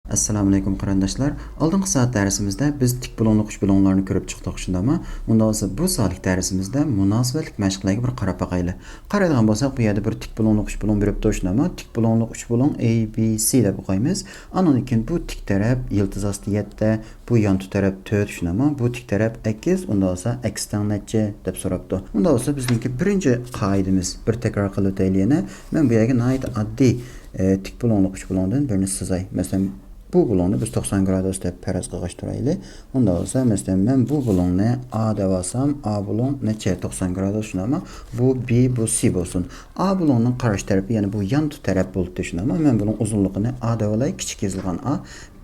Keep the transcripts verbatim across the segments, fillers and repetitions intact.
ئەسسالامۇئەلەيكۇم قېرىنداشلار. ئالدىنقى سائەت دەرسىمىزدە بىز تىك بۇلۇڭلۇق ئۈچ بۇلۇڭلارنى كۆرۈپ چىقتۇق، شۇنداقمۇ؟ ئۇنداق بولسا بۇ سائەتلىك دەرسىمىزدە مۇناسىۋەتلىك مەشىقلەرگە بىر قاراپ باقايلى. قارايدىغان بولساق، بۇ يەردە بىر تىك بۇلۇڭلۇق ئۈچ بۇلۇڭ بېرىپتۇ، شۇنداقمۇ؟ تىك بۇلۇڭلۇق ئۈچ بۇلۇڭ A B C دەپ ئوقۇيمىز. ئاندىن كېيىن بۇ تىك تەرەپ يىلتىز ئاستى يەتتە، بۇ يان تۇ تەرەپ تۆت، شۇنداقمۇ؟ بۇ تىك تەرەپ ئەكس، ئۇنداق بولسا ئەكس تەڭ نەچچە دەپ سوراپتۇ. ئۇنداق بولسا بىزنىڭكى بىرىنچى قائىدىمىز، بىر تەكرار قىلىۋېتەيلى يەنە. مەن بۇ يەرگە ناھايىتى ئاددىي، ئە، تىك بۇلۇڭلۇق ئۈچ بۇلۇڭدىن بىرنى سىزاي. مەسىلەن، بۇ بۇلۇڭنى بىز توقسان گرادۇس دەپ پەرەز قىلغاچ تۇرايلى. ئۇنداق بولسا، مەسىلەن، مەن بۇ بۇلۇڭنى A دەپ ئالسام، A بۇلۇڭ نەچچە؟ توقسان گرادۇس، شۇنداقمۇ؟ بۇ B، بۇ C بولسۇن. A بۇلۇڭنىڭ قارشى تەرىپى، يەنى بۇ يان تۇ تەرەپ بولۇپتۇ، شۇنداقمۇ؟ مەن بۇنىڭ ئۇزۇنلۇقىنى A دەپ ئالاي، كىچىك يېزىلغان A.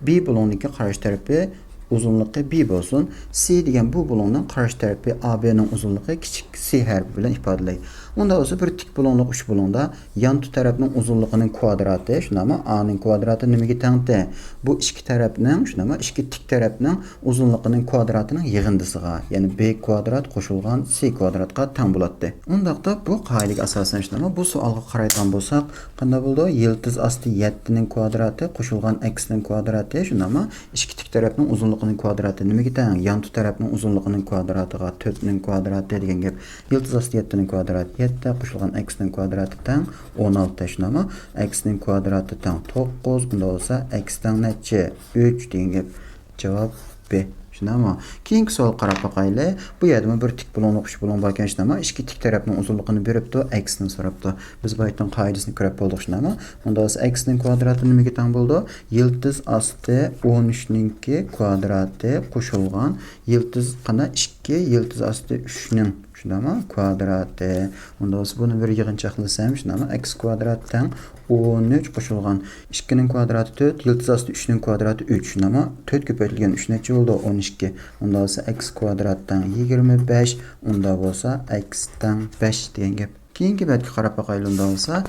B بۇلۇڭنىڭكى قارشى تەرىپى، ئۇزۇنلۇقى B بولسۇن. C دېگەن بۇ بۇلۇڭنىڭ قارشى تەرىپى، A B نىڭ ئۇزۇنلۇقى كىچىك C ھەرپى بىلەن ئىپادىلەي. ئۇنداق بولسا، بىر تىك بۇلۇڭلۇق ئۈچ بۇلۇڭدا يان تۇ تەرەپنىڭ ئۇزۇنلۇقىنىڭ كۋادراتى، شۇنداقمۇ؟ A نىڭ كۋادراتى نېمىگە تەڭتى؟ بۇ ئىككى تەرەپنىڭ، شۇنداقمۇ؟ ئىككى تىك تەرەپنىڭ ئۇزۇنلۇقىنىڭ كۋادراتىنىڭ يىغىندىسىغا، يەنى B كۋادرات قوشۇلغان C كۋادراتقا تەڭ بولاتتى. ئۇنداقتا بۇ قائىدىگە ئاساسەن، شۇنداقمۇ؟ بۇ سوئالغا قارايدىغان بولساق، قانداق بولىدۇ؟ يىلتىز ئاستى يەتتىنىڭ كۋادراتى قوشۇلغان ئەكسنىڭ كۋادراتى، شۇنداقمۇ؟ ئىككى تىك تەرەپنىڭ ئۇزۇنلۇقىنىڭ كۋادراتى نېمىگە تەڭ؟ يان تۇ تەرەپنىڭ ئۇزۇنلۇقىنىڭ كۋادراتىغا، تۆتنىڭ كۋادراتى دېگەن گەپ. يىلتىز ئاستى يەتتىنىڭ كۋادراتى يەتتە، قوشۇلغان ئەكسنىڭ كۋادراتى تەڭ ئون ئالتە، شۇنداقمۇ؟ ئەكسنىڭ كۋادراتى تەڭ توققۇز، ئۇنداق بولسا ئەكس تەڭ نەچچە؟ ئۈچ دېگەن گەپ. جاۋاب B. شۇنداقمۇ؟ كېيىنكى سوئال قاراپ باقايلى. بۇ يەردىمۇ بىر تىك بۇلۇڭلۇق ئۈچ بۇلۇڭ باركەن، شۇنداقمۇ؟ ئىككى تىك تەرەپنىڭ ئۇزۇنلۇقىنى بېرىپتۇ، ئەكسنى سوراپتۇ. بىز بايتنىڭ قائىدىسىنى كۆرۈپ بولدۇق، شۇنداقمۇ؟ ئۇنداق بولسا ئەكسنىڭ كۋادراتى نېمىگە تەڭ بولىدۇ؟ يىلتىز ئاستى ئون ئۈچنىڭكى كۋادراتى قوشۇلغان يىلتىز قانداق؟ ئىككى يىلتىز ئاستى ئۈچنىڭ، شۇنداقمۇ؟ كۋادراتى. ئۇنداق بولسا بۇنى بىر يىغىنچاقلىسام، شۇنداقمۇ؟ ئەكس كۋادرات تەڭ ئون ئۈچ قوشۇلغان ئىككىنىڭ كۋادراتى تۆت، يىلتىز ئاستى ئۈچنىڭ كۋادراتى ئۈچ، شۇنداقمۇ؟ تۆت كۆپەيتىلگەن ئۈچ نەچچە بولىدۇ؟ ئون ئىككى. ئۇنداق بولسا ئەكس كۋادرات تەڭ يىگىرمە بەش، ئۇنداق بولسا ئەكس تەڭ بەش دېگەن گەپ. كېيىنكى بەتكە قاراپ باقايلى، ئۇنداق بولسا.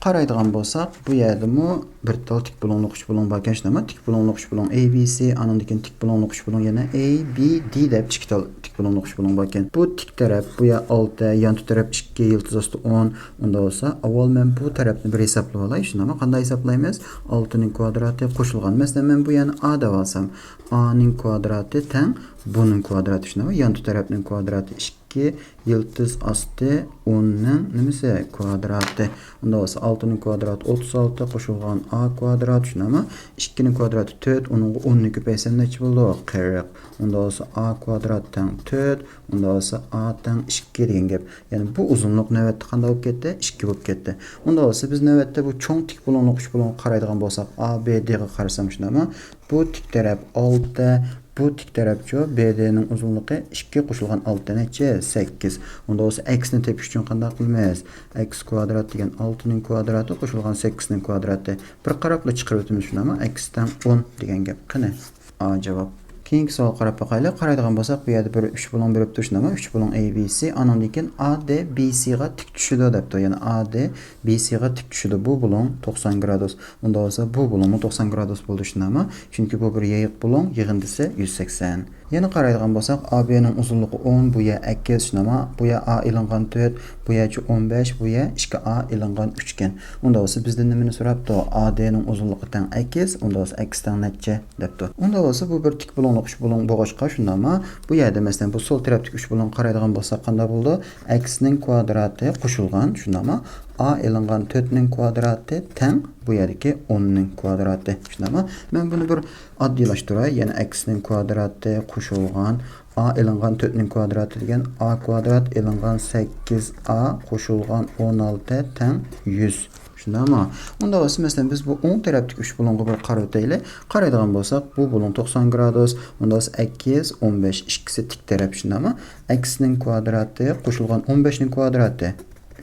قارايدىغان بولساق، بۇ يەردىمۇ بىر تال تىك بۇلۇڭلۇق ئۈچ بۇلۇڭ باركەن، شۇنداقمۇ؟ تىك بۇلۇڭلۇق ئۈچ بۇلۇڭ A B C، ئانىڭدىن كېيىن تىك بۇلۇڭلۇق ئۈچ بۇلۇڭ يەنە A B D دەپ ئىككى تال تىك بۇلۇڭلۇق ئۈچ بۇلۇڭ باركەن. بۇ تىك تەرەپ، بۇ يەر ئالتە، يان تۆت تەرەپ ئىككى، يىلتىز ئاستى ئون. ئۇنداق بولسا، ئاۋۋال مەن بۇ تەرەپنى بىر ھېسابلىۋالاي، شۇنداقمۇ؟ قانداق ھېسابلايمىز؟ ئالتىنىڭ كۋادراتى قوشۇلغان. مەسىلەن، مەن بۇ يەرنى A دەپ ئالسام، A نىڭ كۋادراتى تەڭ بۇنىڭ كۋادراتى، شۇنداقمۇ؟ يان تۆت تەرەپنىڭ كۋادراتى ئىككى، يىلتىز ئاستى ئوننىڭ نېمىسى؟ كۋادراتى. ئۇنداق بولسا، ئالتىنىڭ كۋادراتى ئوتتۇز ئالتە قوشۇلغان A كۋادرات، شۇنداقمۇ؟ ئىككىنىڭ كۋادراتى تۆت، ئۇنىڭغا ئوننى كۆپەيتسەم نەچچە بولىدۇ؟ قىرىق. ئۇنداق بولسا، A كۋادرات تەڭ تۆت، ئۇنداق بولسا، A تەڭ ئىككى دېگەن گەپ. يەنى بۇ ئۇزۇنلۇق نۆۋەتتە قانداق بولۇپ كەتتى؟ ئىككى بولۇپ كەتتى. ئۇنداق بولسا، بىز نۆۋەتتە بۇ چوڭ تىك بۇلۇڭلۇق ئۈچ بۇلۇڭغا قارايدىغان بولساق، A B D غا قارىسام، شۇنداقمۇ؟ بۇ تىك تەرەپ ئالتە، بۇ تىك تەرەپچۇ؟ B D نىڭ ئۇزۇنلۇقى ئىككى قوشۇلغان ئالتە نەچچە؟ سەككىز. ئۇنداق بولسا، ئەكسنى تېپىش ئۈچۈن قانداق قىلىمىز؟ ئەكس كۋادرات دېگەن ئالتىنىڭ كۋادراتى قوشۇلغان سەككىزنىڭ كۋادراتى. بىر قاراپلا چىقىرىۋېتىمىز، شۇنداقمۇ؟ ئەكس تەڭ ئون دېگەن گەپ. قېنى، A جاۋاب. كېيىنكى سوئالغا قاراپ باقايلى. قارايدىغان بولساق، بۇ يەردە بىر ئۈچ بۇلۇڭ بېرىپتۇ، شۇنداقمۇ؟ ئۈچ بۇلۇڭ A B C، ئانىڭدىن كېيىن A D B C غا تىك چۈشىدۇ دەپتۇ. يەنى A D B C غا تىك چۈشىدۇ. بۇ بۇلۇڭ توقسان گرادۇس. ئۇنداق بولسا، بۇ بۇلۇڭمۇ توقسان گرادۇس بولدى، شۇنداقمۇ؟ چۈنكى بۇ بىر يېيىق بۇلۇڭ، يىغىندىسى يۈز سەكسەن. يەنە قارايدىغان بولساق، A B نىڭ ئۇزۇنلۇقى ئون، بۇ يەر ئەكس، شۇنداقمۇ؟ بۇ يەر A ئېلىنغان تۆت، بۇ يەرچۇ ئون بەش، بۇ يەر ئىككى A ئېلىنغان ئۈچ ئىكەن. ئۇنداق بولسا، بىزدىن نېمىنى سوراپتۇ؟ A D نىڭ ئۇزۇنلۇقى تەڭ ئەكس، ئۇنداق بولسا، ئەكس تەڭ نەچچە دەپتۇ. ئۇنداق بولسا، بۇ بىر تىك بۇلۇڭلۇق ئۈچ بۇلۇڭ بولغاچقا، شۇنداقمۇ؟ بۇ يەردە، مەسىلەن، بۇ سول تەرەپتىكى ئۈچ بۇلۇڭغا قارايدىغان بولساق، قانداق بولىدۇ؟ ئەكسنىڭ كۋادراتى قوشۇلغان، شۇنداقمۇ؟ A ئېلىنغان تۆتنىڭ كۋادراتى تەڭ بۇ يەردىكى ئوننىڭ كۋادراتى، شۇنداقمۇ؟ مەن بۇنى بىر ئاددىيلاشتۇراي. يەنى ئەكسنىڭ كۋادراتى قوشۇلغان A ئېلىنغان تۆتنىڭ كۋادراتى دېگەن A كۋادرات ئېلىنغان سەككىز A قوشۇلغان ئون ئالتە تەڭ يۈز. شۇنداقمۇ؟ ئۇنداق بولسا، مەسىلەن، بىز بۇ ئوڭ تەرەپتىكى ئۈچ بۇلۇڭغا بىر قاراۋېتەيلى. قارايدىغان بولساق، بۇ بۇلۇڭ توقسان گرادۇس، ئۇنداق بولسا، سەككىز، ئون بەش، ئىككىسى تىك تەرەپ، شۇنداقمۇ؟ ئەكسنىڭ كۋادراتى قوشۇلغان ئون بەشنىڭ كۋادراتى.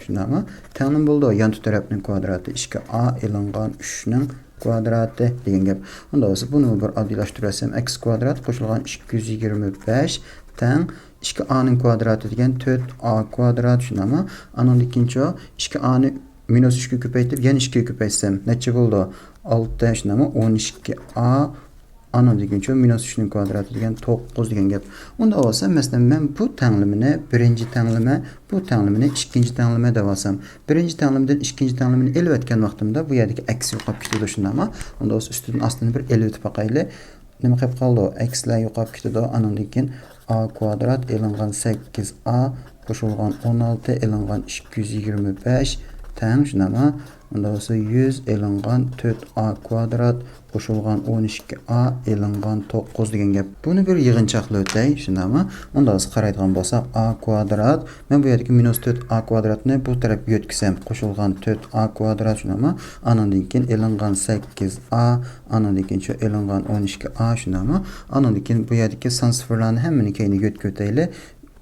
شۇنداقمۇ؟ تەڭ نېمە بولىدۇ؟ يان تۆت تەرەپنىڭ كۋادراتى، ئىككى A ئېلىنغان ئۈچنىڭ كۋادراتى دېگەن گەپ. ئۇنداق بولسا، بۇنى بىر ئاددىيلاشتۇرۇۋەتسەم، ئەكس كۋادرات قوشۇلغان ئىككى يۈز يىگىرمە بەش تەڭ ئىككى A نىڭ كۋادراتى دېگەن تۆت A كۋادرات، شۇنداقمۇ؟ ئانىڭدىن كېيىنچۇ؟ ئىككى A نى مىنۇس ئۈچكە كۆپەيتىپ، يەنە ئىككىگە كۆپەيتسەم، نەچچە بولىدۇ؟ ئالتە، شۇنداقمۇ؟ ئون ئىككى A ئانىڭدىن كېيىن شۇ مىنۇس ئۈچنىڭ كۋادراتى دېگەن توققۇز دېگەن گەپ. ئۇنداق بولسا، مەسىلەن، مەن بۇ تەڭلىمىنى بىرىنچى تەڭلىمە، بۇ تەڭلىمىنى ئىككىنچى تەڭلىمە دەۋالسام، بىرىنچى تەڭلىمىدىن ئىككىنچى تەڭلىمىنى ئېلىۋەتكەن ۋاقتىمدا بۇ يەردىكى ئەكس يوقاپ كېتىدۇ، شۇنداقمۇ؟ ئۇنداق بولسا ئۈستىدىن ئاستىنى بىر ئېلىۋېتىپ باقايلى. نېمە قېلىپ قالىدۇ؟ ئەكسلەر يوقاپ كېتىدۇ. ئانىڭدىن كېيىن ئا كۋادرات ئېلىنغان سەككىز ئا قوشۇلغان ئون ئالتە ئېلىنغان ئىككى يۈز يىگىرمە بەش تەڭ، شۇنداقمۇ؟ ئۇنداق بولسا يۈز ئېلىنغان تۆت ئا كۋادرات قوشۇلغان ئون ئىككى ئا ئېلىنغان توققۇز دېگەن گەپ. بۇنى بىر يىغىنچاقلاپ ئۆتەي، شۇنداقمۇ؟ ئۇنداق بولسا قارايدىغان بولساق، ئا كۋادرات، مەن بۇ يەردىكى مىنۇس تۆت ئا كۋادراتنى بۇ تەرەپكە يۆتكىسەم، قوشۇلغان تۆت ئا كۋادرات، شۇنداقمۇ؟ ئانىڭدىن كېيىن ئېلىنغان سەككىز ئا، ئانىڭدىن كېيىن شۇ ئېلىنغان ئون ئىككى ئا، شۇنداقمۇ؟ ئانىڭدىن كېيىن بۇ يەردىكى سان سىفىرلارنى ھەممىنى كەينىگە يۆتكىۋېتەيلى.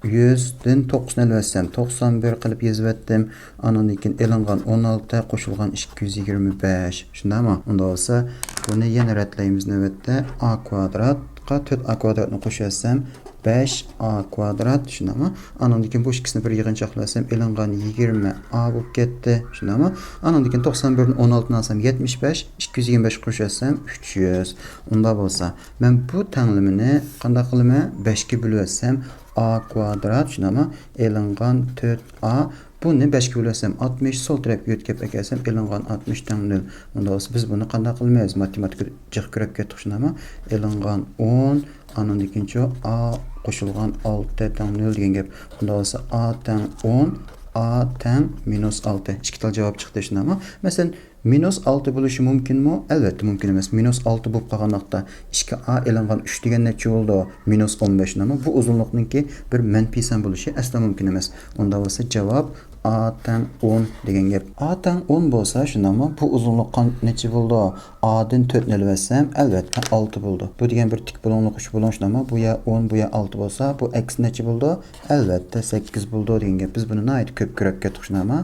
يۈزدىن توققۇزنى ئېلىۋەتسەم، توقسان بىر قىلىپ يېزىۋەتتىم. ئانىڭدىن كېيىن ئېلىنغان ئون ئالتە قوشۇلغان ئىككى يۈز يىگىرمە بەش. شۇنداقمۇ؟ ئۇنداق بولسا، بۇنى يەنە رەتلەيمىز نۆۋەتتە. ئا كۋادراتقا تۆت ئا كۋادراتنى قوشۇۋەتسەم، بەش ئا كۋادرات. شۇنداقمۇ؟ ئانىڭدىن كېيىن بۇ ئىككىسىنى بىر يىغىنچاقلىۋەتسەم، ئېلىنغان يىگىرمە ئا بولۇپ كەتتى. شۇنداقمۇ؟ ئانىڭدىن كېيىن توقسان بىردىن ئون ئالتىنى ئالسام، يەتمىش بەش، ئىككى يۈز يىگىرمە بەش قوشۇۋەتسەم، ئۈچ يۈز. ئۇنداق بولسا، مەن بۇ تەڭلىمىنى قانداق قىلىمەن؟ بەشكە بۆلۈۋەتسەم، ئا كۋادرات، شۇنداقمۇ؟ ئېلىنغان تۆت ئا، بۇنى بەشكە بۆلۈۋەتسەم، ئاتمىش، سول تەرەپكە يۆتكەپ ئەكەلسەم، ئېلىنغان ئاتمىش تەڭ نۆل. ئۇنداق بولسا، بىز بۇنى قانداق قىلىمىز؟ ماتېماتىكا جىق كىرىپ كەتتۇق، شۇنداقمۇ؟ ئېلىنغان ئون، ئانىڭدىن كېيىنچۇ ئا قوشۇلغان ئالتە تەڭ نۆل دېگەن گەپ. ئۇنداق بولسا، ئا تەڭ ئون، ئا تەڭ مىنۇس ئالتە. ئىككى تال جاۋاب چىقتى، شۇنداقمۇ؟ مەسىلەن، مىنۇس ئالتە بولۇشى مۇمكىنمۇ؟ ئەلۋەتتە مۇمكىن ئەمەس. مىنۇس ئالتە بولۇپ قالغان ۋاقىتتا ئىككى ئا ئېلىنغان ئۈچ دېگەن نەچچە بولىدۇ؟ مىنۇس ئون بەش، شۇنداقمۇ؟ بۇ ئۇزۇنلۇقنىڭكى بىر مەنپىي سان بولۇشى ئەسلا مۇمكىن ئەمەس. ئۇنداق بولسا جاۋاب ئا تەڭ ئون دېگەن گەپ. ئا تەڭ ئون بولسا، شۇنداقمۇ؟ بۇ ئۇزۇنلۇققا نەچچە بولىدۇ؟ ئادىن تۆتنى ئېلىۋەتسەم، ئەلۋەتتە ئالتە بولىدۇ. بۇ دېگەن بىر تىك بۇلۇڭلۇق، ئۈچ بۇلۇڭ، شۇنداقمۇ؟ بۇ يا ئون، بۇ يا ئالتە بولسا، بۇ ئەكسى نەچچە بولىدۇ؟ ئەلۋەتتە سەككىز بولىدۇ دېگەن گەپ. بىز بۇنى ناھايىتى كۆپ كۆرۈپ كەتتۇق، شۇنداقمۇ؟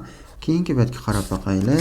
كېيىنكى بەتكە قاراپ باقايلى.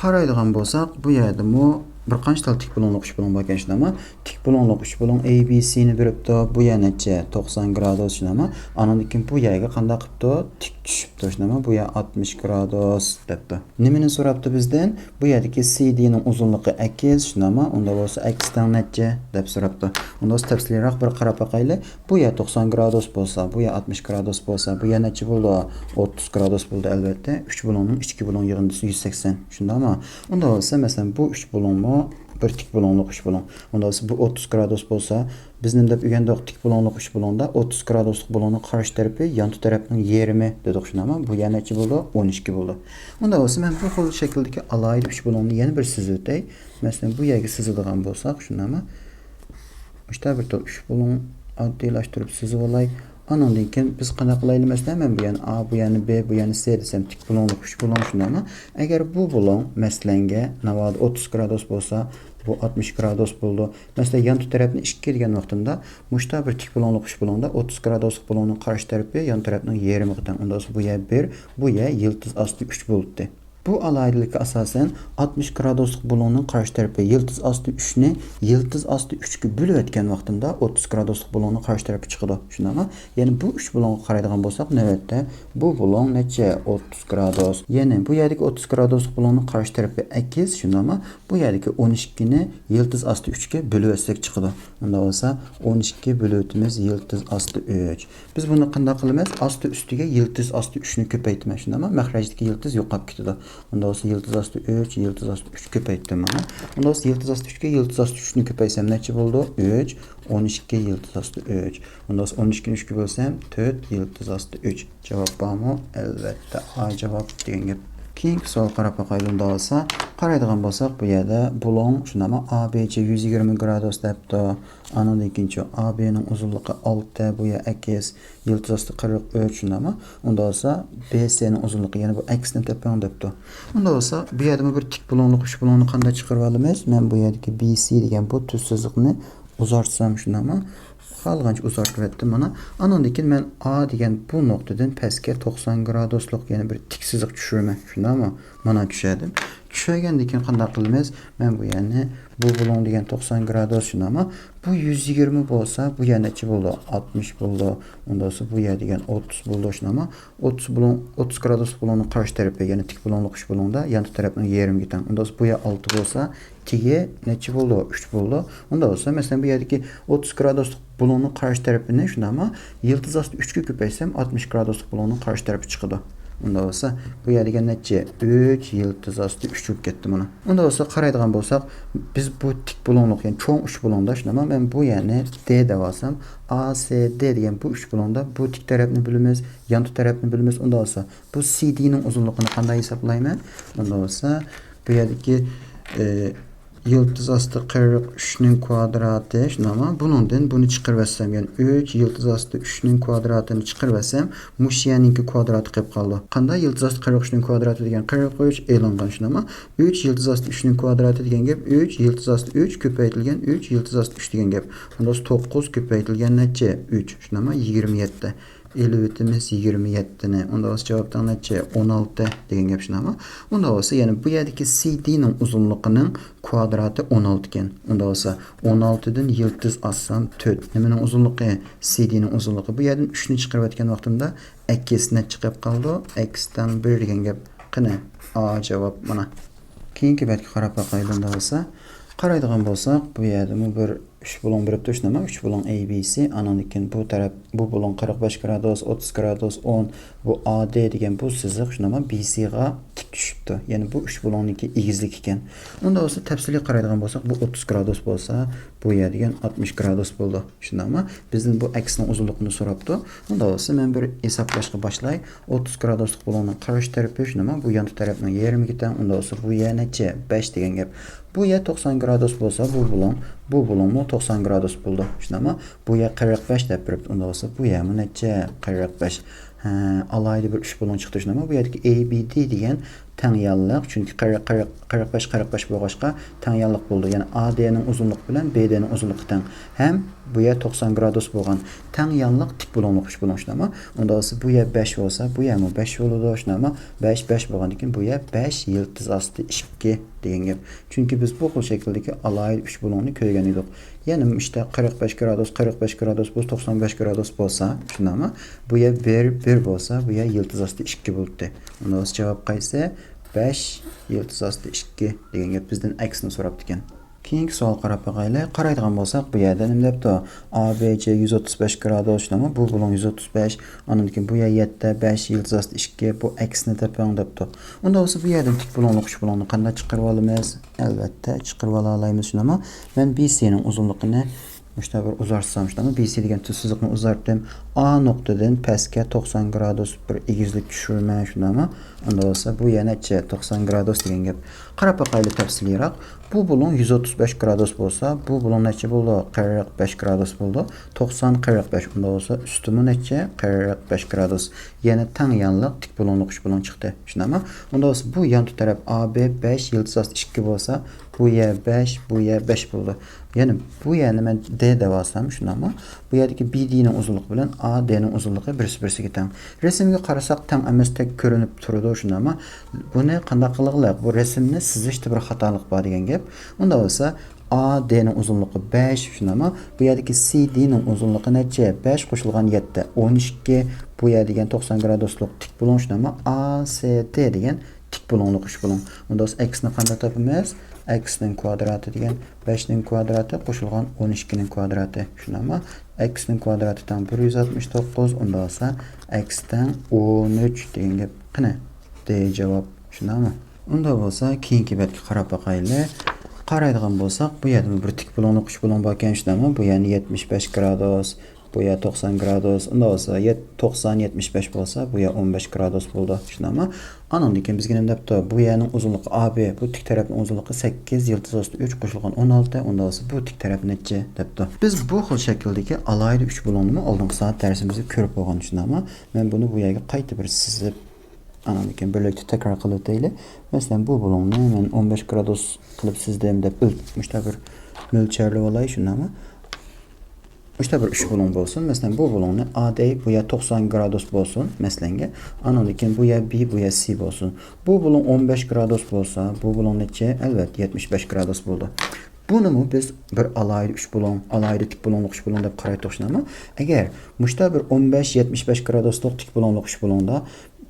قارايدىغان بولساق، بۇ يەردىمۇ بىر قانچە تال تىك بۇلۇڭلۇق، ئۈچ بۇلۇڭ باركەن، شۇنداقمۇ؟ تىك بۇلۇڭلۇق، ئۈچ بۇلۇڭ ئەي بى سىنى بېرىپتۇ. بۇ يەر نەچچە؟ توقسان گرادۇس، شۇنداقمۇ؟ ئانىڭدىن كېيىن بۇ يەرگە قانداق قىپتۇ؟ تىك چۈشۈپتۇ، شۇنداقمۇ؟ بۇ يەر ئاتمىش گرادۇس دەپتۇ. نېمىنى سوراپتۇ بىزدىن؟ بۇ يەردىكى سى دىنىڭ ئۇزۇنلۇقى ئەكس، شۇنداقمۇ؟ ئۇنداق بولسا ئەكس تەڭ نەچچە دەپ سوراپتۇ. ئۇنداق بولسا تەپسىلىيراق بىر قاراپ باقايلى. بۇ يەر توقسان گرادۇس بولسا، بۇ يەر ئاتمىش گرادۇس بولسا، بۇ يەر نەچچە بولىدۇ؟ ئوتتۇز گرادۇس بولىدۇ، ئەلۋەتتە. ئۈچ بۇلۇڭنىڭ ئىچكى بۇلۇڭ يىغىندىسى يۈز سەكسەن، شۇنداقمۇ؟ ئۇنداق بولسا، مەسىلەن، بۇ ئۈچ بۇلۇڭمۇ بىر تىك بۇلۇڭلۇق ئۈچ بۇلۇڭ. ئۇنداق بولسا، بۇ ئوتتۇز گرادۇس بولسا، بىز نېمە دەپ ئۆگەندۇق؟ تىك بۇلۇڭلۇق ئۈچ بۇلۇڭدا ئوتتۇز گرادۇسلۇق بۇلۇڭنىڭ قارشى تەرىپى يانتۇ تەرەپنىڭ يېرىمى دېدۇق، شۇنداقمۇ؟ بۇ يەر نەچچە بولىدۇ؟ ئون ئىككى بولىدۇ. ئۇنداق بولسا، مەن بۇ خىل شەكىلدىكى ئالاھىدە ئۈچ بۇلۇڭنى يەنە بىر سىزىۋېتەي. مەسىلەن، بۇ يەرگە سىزىدىغان بولساق، شۇنداقمۇ؟ مۇشتا بىر تال ئۈچ بۇلۇڭ ئاددىيلاشتۇرۇپ سىزىۋالاي. ئانىڭدىن كېيىن بىز قانداق قىلايلى؟ مەسىلەن، مەن بۇ يەرنى ئا، بۇ يەرنى بې، بۇ يەرنى سې دېسەم، تىك بۇلۇڭلۇق ئۈچ بۇلۇڭ، شۇنداقمۇ؟ ئەگەر بۇ بۇلۇڭ، مەسىلەنگە، ناۋادا ئوتتۇز گرادۇس بولسا، بۇ ئاتمىش گرادۇس بولىدۇ. مەسىلەن، يانتۇ تەرەپنى ئىككى دېگەن ۋاقتىمدا، مۇشتا بىر تىك بۇلۇڭلۇق ئۈچ بۇلۇڭدا ئوتتۇز گرادۇسلۇق بۇلۇڭنىڭ قارشى تەرىپى يان تەرەپنىڭ يېرىمىغا تەڭ. ئۇنداق بولسا، بۇ يەر بىر، بۇ يەر يىلتىز ئاستى ئۈچ بولدى. بۇ ئالاھىدىلىككە ئاساسەن، ئاتمىش گرادۇسلۇق بۇلۇڭنىڭ قارشى تەرىپى يىلتىز ئاستى ئۈچنى يىلتىز ئاستى ئۈچكە بۆلۈۋەتكەن ۋاقتىمدا، ئوتتۇز گرادۇسلۇق بۇلۇڭنىڭ قارشى تەرىپى چىقىدۇ. شۇنداقمۇ؟ يەنى بۇ ئۈچ بۇلۇڭغا قارايدىغان بولساق، نۆۋەتتە بۇ بۇلۇڭ نەچچە؟ ئوتتۇز گرادۇس. يەنى بۇ يەردىكى ئوتتۇز گرادۇسلۇق بۇلۇڭنىڭ قارشى تەرىپى ئەكس، شۇنداقمۇ؟ بۇ يەردىكى ئون ئىككىنى يىلتىز ئاستى ئۈچكە بۆلۈۋەتسەك چىقىدۇ. ئۇنداق بولسا، ئون ئىككى بۆلۈۋېتىمىز يىلتىز ئاستى ئۈچ. بىز بۇنى قانداق قىلىمىز؟ ئاستى ئۈستىگە يىلتىز ئاستى ئۈچنى كۆپەيتىمەن، شۇنداقمۇ؟ مەخرەجدىكى يىلتىز يوقاپ كېتىدۇ. ئۇنداق بولسا، يىلتىز ئاستى ئۈچ، يىلتىز ئاستى ئۈچ كۆپەيتتىم مانا. ئۇنداق بولسا، يىلتىز ئاستى ئۈچكە يىلتىز ئاستى ئۈچنى كۆپەيتسەم نەچچە بولىدۇ؟ ئۈچ، ئون ئىككى يىلتىز ئاستى ئۈچ. ئۇنداق بولسا، ئون ئىككىنى ئۈچكە بۆلسەم، تۆت يىلتىز ئاستى ئۈچ. جاۋاب بارمۇ؟ ئەلۋەتتە، ئا جاۋاب دېگەن گەپ. كېيىنكى سوئالغا قاراپ باقايلى. ئۇنداق بولسا، قارايدىغان بولساق، بۇ يەردە بۇلۇڭ، شۇنداقمۇ؟ ئا بې چى يۈز يىگىرمە گرادۇس دەپتۇ. ئانىڭدىن كېيىنچۇ، ئا بېنىڭ ئۇزۇنلۇقى ئالتە، بۇ يەر ئەكس، يىلتىز ئاستى قىرىق ئۈچ، شۇنداقمۇ؟ ئۇنداق بولسا، بې سېنىڭ ئۇزۇنلۇقى، يەنى بۇ ئەكسنى تېپىڭ دەپتۇ. ئۇنداق بولسا، بۇ يەردىمۇ بىر تىك بۇلۇڭلۇق، ئۈچ بۇلۇڭنى قانداق چىقىرىۋالىمىز؟ مەن بۇ يەردىكى بې سې دېگەن بۇ تۈز سىزىقنى ئۇزارتسام، شۇنداقمۇ؟ خالىغانچە ئۇزارتىۋەتتىم مانا. ئانىڭدىن كېيىن مەن ئا دېگەن بۇ نۇقتىدىن پەسكە توقسان گرادۇسلۇق يەنە بىر تىك سىزىق چۈشۈرىمەن، شۇنداقمۇ؟ مانا چۈشۈردۈم. چۈشەنگەندىن كېيىن قانداق قىلىمىز؟ مەن بۇ يەرنى، بۇ بۇلۇڭ دېگەن توقسان گرادۇس، شۇنداقمۇ؟ بۇ يۈز يىگىرمە بولسا، بۇ يەر نەچچە بولىدۇ؟ ئاتمىش بولىدۇ. ئۇنداق بولسا، بۇ يەر دېگەن ئوتتۇز بولىدۇ، شۇنداقمۇ؟ ئوتتۇز بۇلۇڭ، ئوتتۇز گرادۇسلۇق بۇلۇڭنىڭ قارشى تەرىپى، يەنى تىك بۇلۇڭلۇق ئۈچ بۇلۇڭدا يان تەرەپنىڭ يېرىمىگە تەڭ. ئۇنداق بولسا، بۇ يەر ئالتە بولسا، تېگى نەچچە بولىدۇ؟ ئۈچ بولىدۇ. ئۇنداق بولسا، مەسىلەن، بۇ يەردىكى ئوتتۇز گرادۇسلۇق بۇلۇڭنىڭ قارشى تەرىپىنى، شۇنداقمۇ، يىلتىز ئاستى ئۈچكە كۆپەيتسەم، ئاتمىش گرادۇسلۇق بۇلۇڭنىڭ قارشى تەرىپى چىقىدۇ. ئۇنداق بولسا، بۇ يەر دېگەن نەچچە؟ ئۈچ يىلتىز ئاستى ئۈچ بولۇپ كەتتى مانا. ئۇنداق بولسا، قارايدىغان بولساق، بىز بۇ تىك بۇلۇڭلۇق، يەنى چوڭ ئۈچ بۇلۇڭدا، شۇنداقمۇ، مەن بۇ يەرنى دې دەۋالسام، ئا سې دې دېگەن بۇ ئۈچ بۇلۇڭدا بۇ تىك تەرەپنى بىلىمىز، يانتۇ تەرەپنى بىلىمىز. ئۇنداق بولسا، بۇ سى دېنىڭ ئۇزۇنلۇقىنى قانداق ھېسابلايمەن؟ ئۇنداق بولسا، بۇ يەردىكى، ئى، يىلتىز ئاستى قىرىق ئۈچنىڭ كۋادراتى، شۇنداقمۇ؟ بۇنىڭدىن بۇنى چىقىرىۋەتسەم، يەنى ئۈچ يىلتىز ئاستى ئۈچنىڭ كۋادراتىنى چىقىرىۋەتسەم، مۇشۇ يەرنىڭكى كۋادراتى قېلىپ قالىدۇ. قانداق؟ يىلتىز ئاستى قىرىق ئۈچنىڭ كۋادراتى دېگەن قىرىق ئۈچ ئېلىنغان، شۇنداقمۇ؟ ئۈچ يىلتىز ئاستى ئۈچنىڭ كۋادراتى دېگەن گەپ، ئۈچ يىلتىز ئاستى ئۈچ كۆپەيتىلگەن ئۈچ يىلتىز ئاستى ئۈچ دېگەن گەپ. ئۇنداق بولسا، توققۇز كۆپەيتىلگەن نەچچە؟ ئۈچ، شۇنداقمۇ؟ يىگىرمە يەتتە. ئېلىۋېتىمىز يىگىرمە يەتتىنى. ئۇنداق بولسا، جاۋاب تەڭ نەچچە؟ ئون ئالتە دېگەن گەپ، شۇنداقمۇ؟ ئۇنداق بولسا، يەنى بۇ يەردىكى سى دېنىڭ ئۇزۇنلۇقىنىڭ كۋادراتى ئون ئالتە ئىكەن. ئۇنداق بولسا، ئون ئالتىدىن يىلتىز ئازسام، تۆت. نېمىنىڭ ئۇزۇنلۇقى؟ سى دېنىڭ ئۇزۇنلۇقى. بۇ يەردىن ئۈچنى چىقىرىۋەتكەن ۋاقتىمدا، ئەكس نەچچە قېلىپ قالىدۇ؟ ئەكس تەڭ بىر دېگەن گەپ. قېنى، ئا جاۋاب مانا. كېيىنكى بەتكە قاراپ باقايلى ئۇنداق بولسا. قارايدىغان بولساق، بۇ يەردىمۇ بىر ئۈچ بۇلۇڭ بېرىپتۇ، شۇنداقمۇ؟ ئۈچ بۇلۇڭ ئەي بى سى، ئانىڭدىن كېيىن بۇ تەرەپ، بۇ بۇلۇڭ قىرىق بەش گرادۇس، ئوتتۇز گرادۇس، ئون، بۇ ئا دې دېگەن بۇ سىزىق، شۇنداقمۇ؟ بى سىغا تىك چۈشۈپتۇ. يەنى بۇ ئۈچ بۇلۇڭنىڭكى ئېگىزلىكى ئىكەن. ئۇنداق بولسا، تەپسىلىي قارايدىغان بولساق، بۇ ئوتتۇز گرادۇس بولسا، بۇ يەر دېگەن ئاتمىش گرادۇس بولىدۇ. شۇنداقمۇ؟ بىزدىن بۇ ئەكسنىڭ ئۇزۇنلۇقىنى سوراپتۇ. ئۇنداق بولسا، مەن بىر ھېسابلاشقا باشلاي. ئوتتۇز گرادۇسلۇق بۇلۇڭنىڭ قارشى تەرىپى، شۇنداقمۇ؟ بۇ يانتۇ تەرەپنىڭ يېرىمىگە تەڭ. ئۇنداق بولسا، بۇ يەر نەچچە؟ بەش دېگەن گەپ. بۇ يەر توقسان گرادۇس بولسا، بۇ بۇلۇڭ، بۇ بۇلۇڭمۇ توقسان گرادۇس بولىدۇ. شۇنداقمۇ؟ بۇ يەر قىرىق بەش دەپ بېرىپتۇ. ئۇنداق بولسا، بۇ يەرمۇ نەچچە؟ قىرىق بەش. ھە، ئالاھىدە بىر ئۈچ بۇلۇڭ چىقتى، شۇنداقمۇ؟ بۇ يەردىكى ئەي بى دى دېگەن تەڭ يانلىق، چۈنكى قىرىق، قىرىق، قىرىق بەش، قىرىق بەش بولغاچقا، تەڭ يانلىق بولىدۇ. يەنى ئا دېنىڭ ئۇزۇنلۇقى بىلەن بې دېنىڭ ئۇزۇنلۇقى تەڭ. ھەم بۇ يەر توقسان گرادۇس بولغان تەڭ يانلىق تىك بۇلۇڭلۇق ئۈچ بۇلۇڭ، شۇنداقمۇ؟ ئۇنداق بولسا، بۇ يەر بەش بولسا، بۇ يەرمۇ بەش بولىدۇ، شۇنداقمۇ؟ بەش، بەش بولغاندىن كېيىن، بۇ يەر بەش يىلتىز ئاستى ئىككى دېگەن گەپ. چۈنكى بىز بۇ خىل شەكىلدىكى ئالاھىدە ئۈچ بۇلۇڭنى كۆرگەن ئىدۇق. يەنى ئىشتە قىرىق بەش گرادۇس، قىرىق بەش گرادۇس، بۇ توقسان بەش گرادۇس بولسا، شۇنداقمۇ؟ بۇ يەر بىر، بىر بولسا، بۇ يەر يىلتىز ئاستى ئىككى بولاتتى. ئۇنداق بولسا، جاۋاب قايسى؟ بەش يىلتىز ئاستى ئىككى دېگەن گەپ. بىزدىن ئەكسىنى سوراپتىكەن. كېيىنكى سوئال قاراپ باقايلى. قارايدىغان بولساق، بۇ يەردە نېمە دەپتۇ؟ ئا بې جې يۈز ئوتتۇز بەش گرادۇس، شۇنداقمۇ؟ بۇ بۇلۇڭ يۈز ئوتتۇز بەش، ئاندىن كېيىن بۇ يەر يەتتە، بەش يىلتىز ئاستى ئىككى، بۇ ئەكسىنى تېپىڭ دەپتۇ. ئۇنداق بولسا، بۇ يەردىن تىك بۇلۇڭلۇق ئۈچ بۇلۇڭنى قانداق چىقىرىۋالىمىز؟ ئەلۋەتتە، چىقىرىۋالالايمىز، شۇنداقمۇ؟ مەن بې سىنىڭ ئۇزۇنلۇقىنى مۇشۇنداق بىر ئۇزارتسام، شۇنداقمۇ؟ بې سى دېگەن تۈز سىزىقنى ئۇزارتتىم. ئا نۇقتىدىن پەسكە توقسان گرادۇس بىر ئېگىزلىك چۈشۈرىمەن، شۇنداقمۇ؟ ئۇنداق بولسا، بۇ يەر نەچچە؟ توقسان گرادۇس دېگەن گەپ. قاراپ باقايلى تەپسىلىيراق. بۇ بۇلۇڭ يۈز ئوتتۇز بەش گرادۇس بولسا، بۇ بۇلۇڭ نەچچە بولىدۇ؟ قىرىق بەش گرادۇس بولىدۇ. توقسان، قىرىق بەش. ئۇنداق بولسا، ئۈستىمۇ نەچچە؟ قىرىق بەش گرادۇس. يەنى تەڭ يانلىق تىك بۇلۇڭلۇق ئۈچ بۇلۇڭ چىقتى. شۇنداقمۇ؟ ئۇنداق بولسا، بۇ يانتۇ تەرەپ ئا بې بەش، يىلتىز ئاستى ئىككى بولسا، بۇ يەر بەش، بۇ يەر بەش بولىدۇ. يەنى بۇ يەرنى مەن دې دەۋالسام، شۇنداقمۇ؟ بۇ يەردىكى بې دېنىڭ ئۇزۇنلۇقى بىلەن ئا دېنىڭ ئۇزۇنلۇقى بىرسى بىرسىگە تەڭ. رەسىمگە قارىساق تەڭ ئەمەستەك كۆرۈنۈپ تۇرىدۇ، شۇنداقمۇ؟ بۇنى قانداق قىلغىلى؟ بۇ رەسىمنى سىزىشتا بىر خاتالىق بار دېگەن گەپ. ئۇنداق بولسا، ئا دېنىڭ ئۇزۇنلۇقى بەش، شۇنداقمۇ؟ بۇ يەردىكى سى دېنىڭ ئۇزۇنلۇقى نەچچە؟ بەش قوشۇلغان يەتتە، ئون ئىككى. بۇ يەر دېگەن توقسان گرادۇسلۇق تىك بۇلۇڭ، شۇنداقمۇ؟ ئا سې دې دېگەن تىك بۇلۇڭلۇق ئۈچ بۇلۇڭ. ئۇنداق بولسا، ئەكسنى قانداق تاپىمىز؟ ئەكسنىڭ كۋادراتى دېگەن بەشنىڭ كۋادراتى قوشۇلغان ئون ئىككىنىڭ كۋادراتى، شۇنداقمۇ؟ ئەكسنىڭ كۋادراتى تەڭ بىر يۈز ئاتمىش توققۇز، ئۇنداق بولسا، ئەكس تەڭ ئون ئۈچ دېگەن گەپ. قېنى، دې جاۋاب، شۇنداقمۇ؟ ئۇنداق بولسا، كېيىنكى بەتكە قاراپ باقايلى. قارايدىغان بولساق، بۇ يەردىمۇ بىر تىك بۇلۇڭلۇق ئۈچ بۇلۇڭ باركەن، شۇنداقمۇ؟ بۇ يەرنى يەتمىش بەش گرادۇس، بۇ يەر توقسان گرادۇس. ئۇنداق بولسا، يەت-، توقسان، يەتمىش بەش بولسا، بۇ يەر ئون بەش گرادۇس بولىدۇ. شۇنداقمۇ؟ ئانىڭدىن كېيىن بىزگە نېمە دەپتۇ؟ بۇ يەرنىڭ ئۇزۇنلۇقى ئا بې، بۇ تىك تەرەپنىڭ ئۇزۇنلۇقى سەككىز، يىلتىز ئاستى ئۈچ قوشۇلغان ئون ئالتە، ئۇنداق بولسا، بۇ تىك تەرەپ نەچچە دەپتۇ. بىز بۇ خىل شەكىلدىكى ئالاھىدە ئۈچ بۇلۇڭنىمۇ ئالدىنقى سائەت دەرسىمىزدە كۆرۈپ بولغان، شۇنداقمۇ؟ مەن بۇنى بۇ يەرگە قايتا بىر سىزىپ، ئانىڭدىن كېيىن بىرلىكتە تەكرار قىلىۋېتەيلى. مەسىلەن، بۇ بۇلۇڭنى مەن ئون بەش گرادۇس قىلىپ سىزدىم دەپ ئۆل-، مۇشۇنداق بىر مۆلچەرلىۋالاي، شۇنداقمۇ؟ مۇشتا بىر ئۈچ بۇلۇڭ بولسۇن. مەسىلەن، بۇ بۇلۇڭنى ئا دەي، بۇ يەر توقسان گرادۇس بولسۇن، مەسىلەنگە. ئانىڭدىن كېيىن بۇ يەر بى، بۇ يەر سى بولسۇن. بۇ بۇلۇڭ ئون بەش گرادۇس بولسا، بۇ بۇلۇڭ نەچچە؟ ئەلۋەتتە، يەتمىش بەش گرادۇس بولدى. بۇنىمۇ بىز بىر ئالاھىدە ئۈچ بۇلۇڭ، ئالاھىدە تىك بۇلۇڭلۇق ئۈچ بۇلۇڭ دەپ قارايتتۇق، شۇنداقمۇ؟ ئەگەر مۇشتا بىر ئون بەش، يەتمىش بەش گرادۇسلۇق تىك بۇلۇڭلۇق ئۈچ بۇلۇڭدا،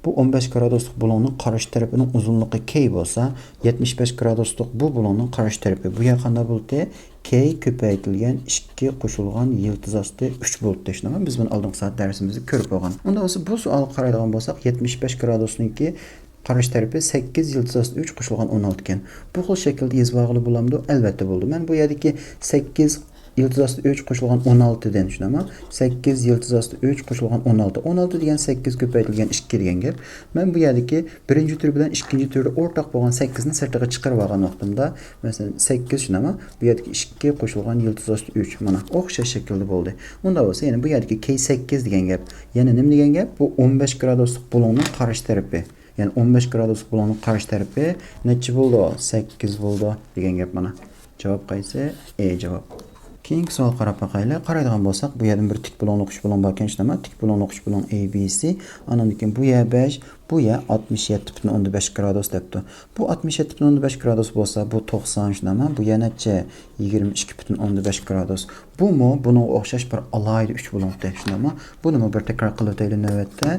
بۇ ئون بەش گرادۇسلۇق بۇلۇڭنىڭ قارشى تەرىپىنىڭ ئۇزۇنلۇقى كەي بولسا، يەتمىش بەش گرادۇسلۇق بۇ بۇلۇڭنىڭ قارشى تەرىپى، بۇ يەر قانداق بولدى؟ كەي كۆپەيتىلگەن ئىككى قوشۇلغان يىلتىز ئاستى ئۈچ بولدى، شۇنداقمۇ؟ بىز بۇنى ئالدىنقى سائەت دەرسىمىزدە كۆرۈپ بولغان. ئۇنداق بولسا، بۇ سوئالغا قارايدىغان بولساق، يەتمىش بەش گرادۇسنىڭكى قارشى تەرىپى سەككىز يىلتىز ئاستى ئۈچ قوشۇلغان ئون ئالتە ئىكەن. بۇ خىل شەكىلدە يېزىۋالغىلى بولامدۇ؟ ئەلۋەتتە بولىدۇ. مەن بۇ يەردىكى سەككىز يىلتىز ئاستى ئۈچ قوشۇلغان ئون ئالتىدىن، شۇنداقمۇ؟ سەككىز يىلتىز ئاستى ئۈچ قوشۇلغان ئون ئالتە. ئون ئالتە دېگەن سەككىز كۆپەيتىلگەن ئىككى دېگەن گەپ. مەن بۇ يەردىكى بىرىنچى تۈر بىلەن ئىككىنچى تۈردە ئورتاق بولغان سەككىزنى سىرتىغا چىقىرىۋالغان ۋاقتىمدا، مەسىلەن، سەككىز، شۇنداقمۇ؟ بۇ يەردىكى ئىككى قوشۇلغان يىلتىز ئاستى ئۈچ. مانا، ئوخشاش شەكىلدە بولدى. ئۇنداق بولسا، يەنە بۇ يەردىكى كەي سەككىز دېگەن گەپ. يەنە نېمە دېگەن گەپ؟ بۇ ئون بەش گرادۇسلۇق بۇلۇڭنىڭ قارشى تەرىپى. يەنى ئون بەش گرادۇسلۇق بۇلۇڭنىڭ قارشى تەرىپى نەچچە بولدى؟ سەككىز بولدى دېگەن گەپ مانا. جاۋاب قايسى؟ ئې جاۋاب. كېيىنكى سوئالغا قاراپ باقايلى. قارايدىغان بولساق، بۇ يەردىن بىر تىك بۇلۇڭلۇق ئۈچ بۇلۇڭ باركەن، شۇنداقمۇ؟ تىك بۇلۇڭلۇق ئۈچ بۇلۇڭ ئەي بى سى. ئانىڭدىن كېيىن بۇ يەر بەش، بۇ يەر ئاتمىش يەتتە پۈتۈن ئوندىن بەش گرادۇس دەپتۇ. بۇ ئاتمىش يەتتە پۈتۈن ئوندىن بەش گرادۇس بولسا، بۇ توقسان، شۇنداقمۇ؟ بۇ يەر نەچچە؟ يىگىرمە ئىككى پۈتۈن ئوندىن بەش گرادۇس. بۇمۇ بۇنىڭغا ئوخشاش بىر ئالاھىدە ئۈچ بۇلۇڭ، شۇنداقمۇ؟ بۇنىمۇ بىر تەكرار قىلىۋېتەيلى نۆۋەتتە.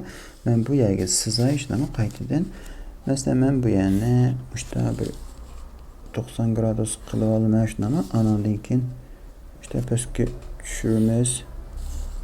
مەن بۇ يەرگە سىزاي، شۇنداقمۇ؟ قايتىدىن. مەسىلەن، مەن بۇ يەرنى مۇشتا بىر توقسان گرادۇس قىلىۋالىمەن، شۇنداقمۇ؟ ئانىڭدىن كېيىن مۇشتا پەسكە چۈشۈرىمىز.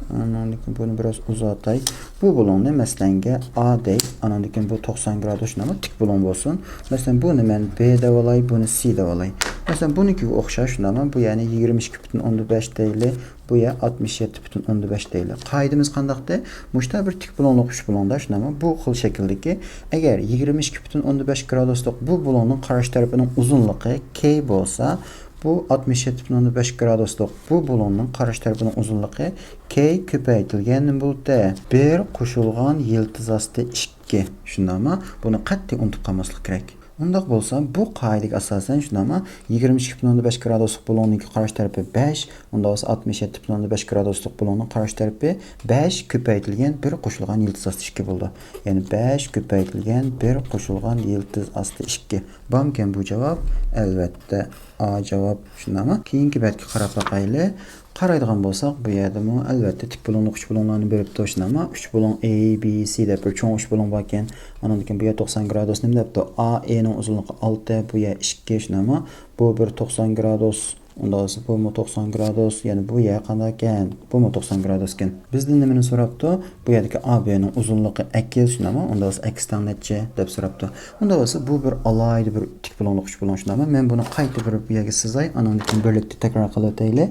ئانىڭدىن كېيىن بۇنى بىراز ئۇزارتاي. بۇ بۇلۇڭنى، مەسىلەنگە، ئا دەي، ئانىڭدىن كېيىن بۇ توقسان گرادۇس، شۇنداقمۇ؟ تىك بۇلۇڭ بولسۇن. مەسىلەن، بۇنى مەن بې دەۋالاي، بۇنى سى دەۋالاي. مەسىلەن، بۇنىڭكىگە ئوخشاش، شۇنداقمۇ؟ بۇ يەرنى يىگىرمە ئىككى پۈتۈن ئوندىن بەش دەيلى، بۇ يەر ئاتمىش يەتتە پۈتۈن ئوندىن بەش دەيلى. قائىدىمىز قانداقتى؟ مۇشتا بىر تىك بۇلۇڭلۇق ئۈچ بۇلۇڭدا، شۇنداقمۇ؟ بۇ خىل شەكىلدىكى، ئەگەر يىگىرمە ئىككى پۈتۈن ئوندىن بەش گرادۇسلۇق بۇ بۇلۇڭنىڭ قارشى تەرىپىنىڭ ئۇزۇنلۇقى كەي بولسا، بۇ ئاتمىش يەتتە پۈتۈن ئوندىن بەش گرادۇسلۇق بۇ بۇلۇڭنىڭ قارشى تەرىپىنىڭ ئۇزۇنلۇقى كەي كۆپەيتىلگەن نېمە بولدى؟ بىر قوشۇلغان يىلتىز ئاستى ئىككى. شۇنداقمۇ؟ بۇنى قەتئىي ئۇنتۇپ قالماسلىق كېرەك. ئۇنداق بولسا، بۇ قائىدىگە ئاساسەن، شۇنداقمۇ؟ يىگىرمە ئىككى پۈتۈن ئوندىن بەش گرادۇسلۇق بۇلۇڭنىڭكى قارشى تەرىپى بەش، ئۇنداق بولسا، ئاتمىش يەتتە پۈتۈن ئوندىن بەش گرادۇسلۇق بۇلۇڭنىڭ قارشى تەرىپى بەش كۆپەيتىلگەن بىر قوشۇلغان يىلتىز ئاستى ئىككى بولىدۇ. يەنى بەش كۆپەيتىلگەن بىر قوشۇلغان يىلتىز ئاستى ئىككى. بارمىكەن بۇ جاۋاب؟ ئەلۋەتتە، ئا جاۋاب. شۇنداقمۇ؟ كېيىنكى بەتكە قاراپ باقايلى. قارايدىغان بولساق، بۇ يەردىمۇ ئەلۋەتتە تىك بۇلۇڭلۇق ئۈچ بۇلۇڭلارنى بېرىپتۇ، شۇنداقمۇ؟ ئۈچ بۇلۇڭ ئەي بى سى دەپ بىر چوڭ ئۈچ بۇلۇڭ باركەن. ئانىڭدىن كېيىن بۇ يەر توقسان گرادۇس نېمە دەپتۇ؟ ئا ئېنىڭ ئۇزۇنلۇقى ئالتە، بۇ يەر ئىككى، شۇنداقمۇ؟ بۇ بىر توقسان گرادۇس، ئۇنداق بولسا بۇمۇ توقسان گرادۇس، يەنى بۇ يەر قانداقكەن؟ بۇمۇ توقسان گرادۇسكەن. بىزدىن نېمىنى سوراپتۇ؟ بۇ يەردىكى ئا بىنىڭ ئۇزۇنلۇقى ئەكس، شۇنداقمۇ؟ ئۇنداق بولسا ئەكس تەڭ نەچچە دەپ سوراپتۇ. ئۇنداق بولسا بۇ بىر ئالاھىدە بىر تىك بۇلۇڭلۇق ئۈچ بۇلۇڭ، شۇنداقمۇ؟ مەن بۇنى قايتا بىر بۇ يەرگە سىزاي، ئانىڭدىن كېيىن بىرلىكتە تەكرار قىلىۋېتەيلى.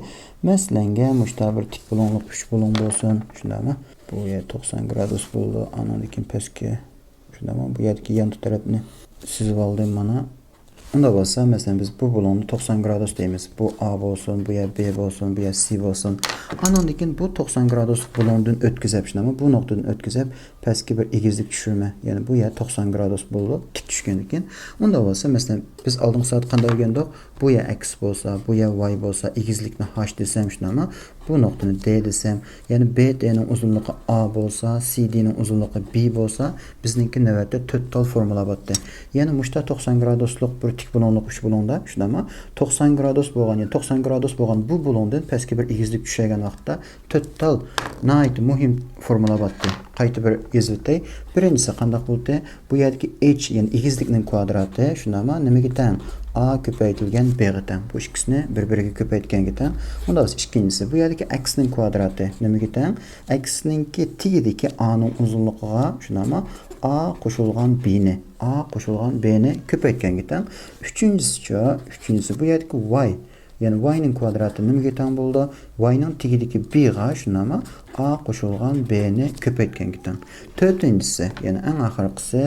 مەسىلەنگە، مۇشتا بىر تىك بۇلۇڭلۇق ئۈچ بۇلۇڭ بولسۇن، شۇنداقمۇ؟ بۇ يەر توقسان گرادۇس بولىدۇ، ئانىڭدىن كېيىن پەسكە، شۇنداقمۇ؟ بۇ يەردىكى يانتۇ تەرەپنى سىزىۋالدىم مانا. ئۇنداق بولسا، مەسىلەن، بىز بۇ بۇلۇڭنى توقسان گرادۇس دەيمىز. بۇ ئا بولسۇن، بۇ يەر بې بولسۇن، بۇ يەر سى بولسۇن. ئانىڭدىن كېيىن بۇ توقسان گرادۇسلۇق بۇلۇڭدىن ئۆتكۈزۈپ، شۇنداقمۇ؟ بۇ نۇقتىدىن ئۆتكۈزۈپ، پەسكە بىر ئېگىزلىك چۈشۈرىمەن. يەنى بۇ يەر توقسان گرادۇس بولىدۇ، تىك چۈشكەندىن كېيىن. ئۇنداق بولسا، مەسىلەن، بىز ئالدىنقى سائەت قانداق ئۆگەندۇق؟ بۇ يەر ئەكس بولسا، بۇ يەر ۋاي بولسا، ئېگىزلىكنى ھاچ دېسەم، شۇنداقمۇ؟ بۇ نۇقتىنى دې دېسەم، يەنى بې دېنىڭ ئۇزۇنلۇقى ئا بولسا، سى دېنىڭ ئۇزۇنلۇقى بى بولسا، بىزنىڭكى نۆۋەتتە تۆت تال فورمۇلا بارتتى. يەنى مۇشتا توقسان گرادۇسلۇق بىر تىك بۇلۇڭلۇق ئۈچ بۇلۇڭدا، شۇنداقمۇ؟ توقسان گرادۇس بولغان، يەنى توقسان گرادۇس بولغان بۇ بۇلۇڭدىن پەسكە بىر ئېگىزلىك چۈشۈرگەن ۋاقىتتا، تۆت تال ناھايىتى مۇھىم فورمۇلا بارتتى. قايتا بىر يېزىۋېتەي. بىرىنچىسى قانداق بولدى؟ بۇ يەردىكى ئېچ، يەنى ئېگىزلىكنىڭ كۋادراتى، شۇنداقمۇ؟ نېمىگە تەڭ؟ ئا كۆپەيتىلگەن بېغا تەڭ. بۇ ئىككىسىنى بىر-بىرىگە كۆپەيتكەنگە تەڭ. ئۇنداق بولسا ئىككىنچىسى، بۇ يەردىكى ئەكسنىڭ كۋادراتى نېمىگە تەڭ؟ ئەكسنىڭكى تېگىدىكى ئانىڭ ئۇزۇنلۇقىغا، شۇنداقمۇ؟ ئا قوشۇلغان بىنى، ئا قوشۇلغان بىنى كۆپەيتكەنگە تەڭ. ئۈچىنچىسىچۇ؟ ئۈچىنچىسى، بۇ يەردىكى ۋاي، يەنى ۋاينىڭ كۋادراتى نېمىگە تەڭ بولىدۇ؟ ۋاينىڭ تېگىدىكى بىغا، شۇنداقمۇ؟ ئا قوشۇلغان بىنى كۆپەيتكەنگە تەڭ. تۆتىنچىسى، يەنى ئەڭ ئاخىرقىسى،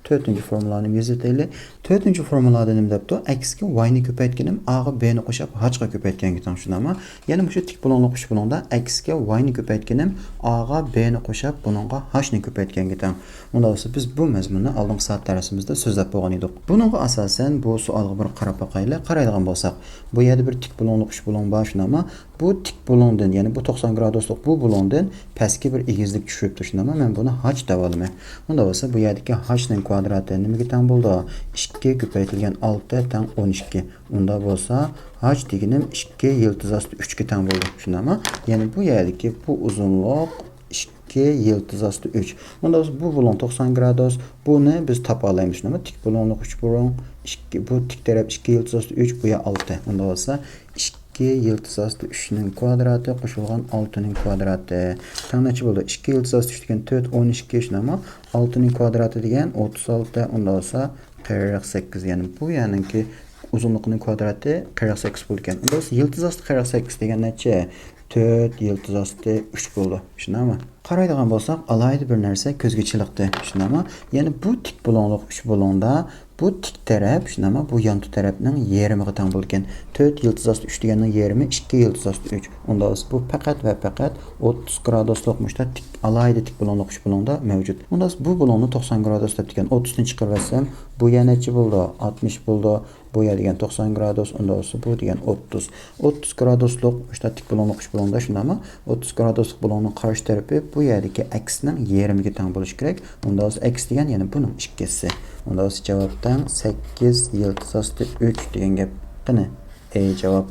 تۆتىنچى فورمۇلانى يېزىۋېتەيلى. تۆتىنچى فورمۇلادا نېمە دەپتۇ؟ ئەكسكە ۋاينى كۆپەيتكىنىم ئاغا بنى قوشاپ ھاچقا كۆپەيتكەنگە تەڭ، شۇنداقمۇ؟ يەنى مۇشۇ تىك بۇلۇڭلۇق ئۈچ بۇلۇڭدا ئەكسكە ۋاينى كۆپەيتكىنىم ئاغا بنى قوشاپ بۇنىڭغا ھاچنى كۆپەيتكەنگە تەڭ. ئۇنداق بولسا بىز بۇ مەزمۇننى ئالدىنقى سائەت دەرسىمىزدە سۆزلەپ بولغان ئىدۇق. بۇنىڭغا ئاساسەن بۇ سوئالغا بىر قاراپ باقايلى. قارايدىغان بولساق، بۇ يەردە بىر تىك بۇلۇڭلۇق ئۈچ بۇلۇڭ بار، شۇنداقمۇ؟ بۇ تىك بۇلۇڭدىن، يەنى بۇ توقسان گرادۇسلۇق بۇ بۇلۇڭدىن پەسكە بىر ئېگىزلىك چۈشۈرۈپتۇ، شۇنداقمۇ؟ مەن بۇنى ھاچ دەۋالىمەن. ئۇنداق بولسا بۇ يەردىكى ھاچنىڭ كۋادراتى نېمىگە تەڭ بولىدۇ؟ ئىككى كۆپەيتىلگەن ئالتە تەڭ ئون ئىككى. ئۇنداق بولسا ھاچ دېگىنىم ئىككى يىلتىز ئاستى ئۈچكە تەڭ بولىدۇ، شۇنداقمۇ؟ يەنى بۇ يەردىكى بۇ ئۇزۇنلۇق ئىككى يىلتىز ئاستى ئۈچ. ئۇنداق بولسا بۇ بۇلۇڭ توقسان گرادۇس، بۇنى بىز تاپالايمىز، شۇنداقمۇ؟ تىك بۇلۇڭلۇق ئۈچ بۇلۇڭ، ئىككى، بۇ تىك تەرەپ ئىككى يىلتىز ئاستى ئۈچ، بۇ يەر ئالتە. ئۇنداق بولسا ئىككى يىلتىز ئاستى ئۈچنىڭ كۋادراتى قوشۇلغان ئالتىنىڭ كۋادراتى تەڭ نەچچە بولىدۇ؟ ئىككى يىلتىز ئاستى ئۈچ دېگەن تۆت، ئون ئىككى، شۇنداقمۇ؟ ئالتىنىڭ كۋادراتى دېگەن ئوتتۇز ئالتە، ئۇنداق بولسا قىرىق سەككىز، يەنى بۇ يەرنىڭكى ئۇزۇنلۇقىنىڭ كۋادراتى قىرىق سەككىز بولىدىكەن. ئۇنداق بولسا يىلتىز ئاستى قىرىق سەككىز دېگەن نەچچە؟ تۆت يىلتىز ئاستى ئۈچ بولىدۇ. شۇنداقمۇ؟ قارايدىغان بولساق، ئالاھىدە بىر نەرسە كۆزگە چېلىقتى. شۇنداقمۇ؟ يەنى بۇ تىك بۇلۇڭلۇق ئۈچ بۇلۇڭدا بۇ تىك تەرەپ، شۇنداقمۇ؟ بۇ يانتۇ تەرەپنىڭ يېرىمىغا تەڭ بولىدىكەن. تۆت يىلتىز ئاستى ئۈچ دېگەننىڭ يېرىمى ئىككى يىلتىز ئاستى ئۈچ. ئۇنداق بولسا بۇ پەقەت ۋە پەقەت ئوتتۇز گرادۇسلۇق مۇشۇنداق تىك، ئالاھىدە تىك بۇلۇڭلۇق ئۈچ بۇلۇڭدا مەۋجۇت. ئۇنداق بولسا بۇ بۇلۇڭنى توقسان گرادۇس دەپتىكەن. ئوتتۇزنى چىقىرىۋەتسەم، بۇ يەر نەچچە بولىدۇ؟ ئاتمىش بولىدۇ. بۇ يەر دېگەن توقسان گرادۇس، ئۇنداق بولسا بۇ دېگەن ئوتتۇز. ئوتتۇز گرادۇسلۇق مۇشۇنداق تىك بۇلۇڭلۇق ئۈچ بۇلۇڭدا، شۇنداقمۇ؟ ئوتتۇز گرادۇسلۇق بۇلۇڭنىڭ قارشى تەرىپى بۇ يەردىكى ئەكسنىڭ يېرىمىگە تەڭ بولۇشى كېرەك. ئۇنداق بولسا ئەكس دېگەن يەنە بۇنىڭ ئىككىسى. ئۇنداق بولسا جاۋاب تەڭ سەككىز يىلتىز ئاستى ئۈچ دېگەن گەپ. قېنى، ئې جاۋاب.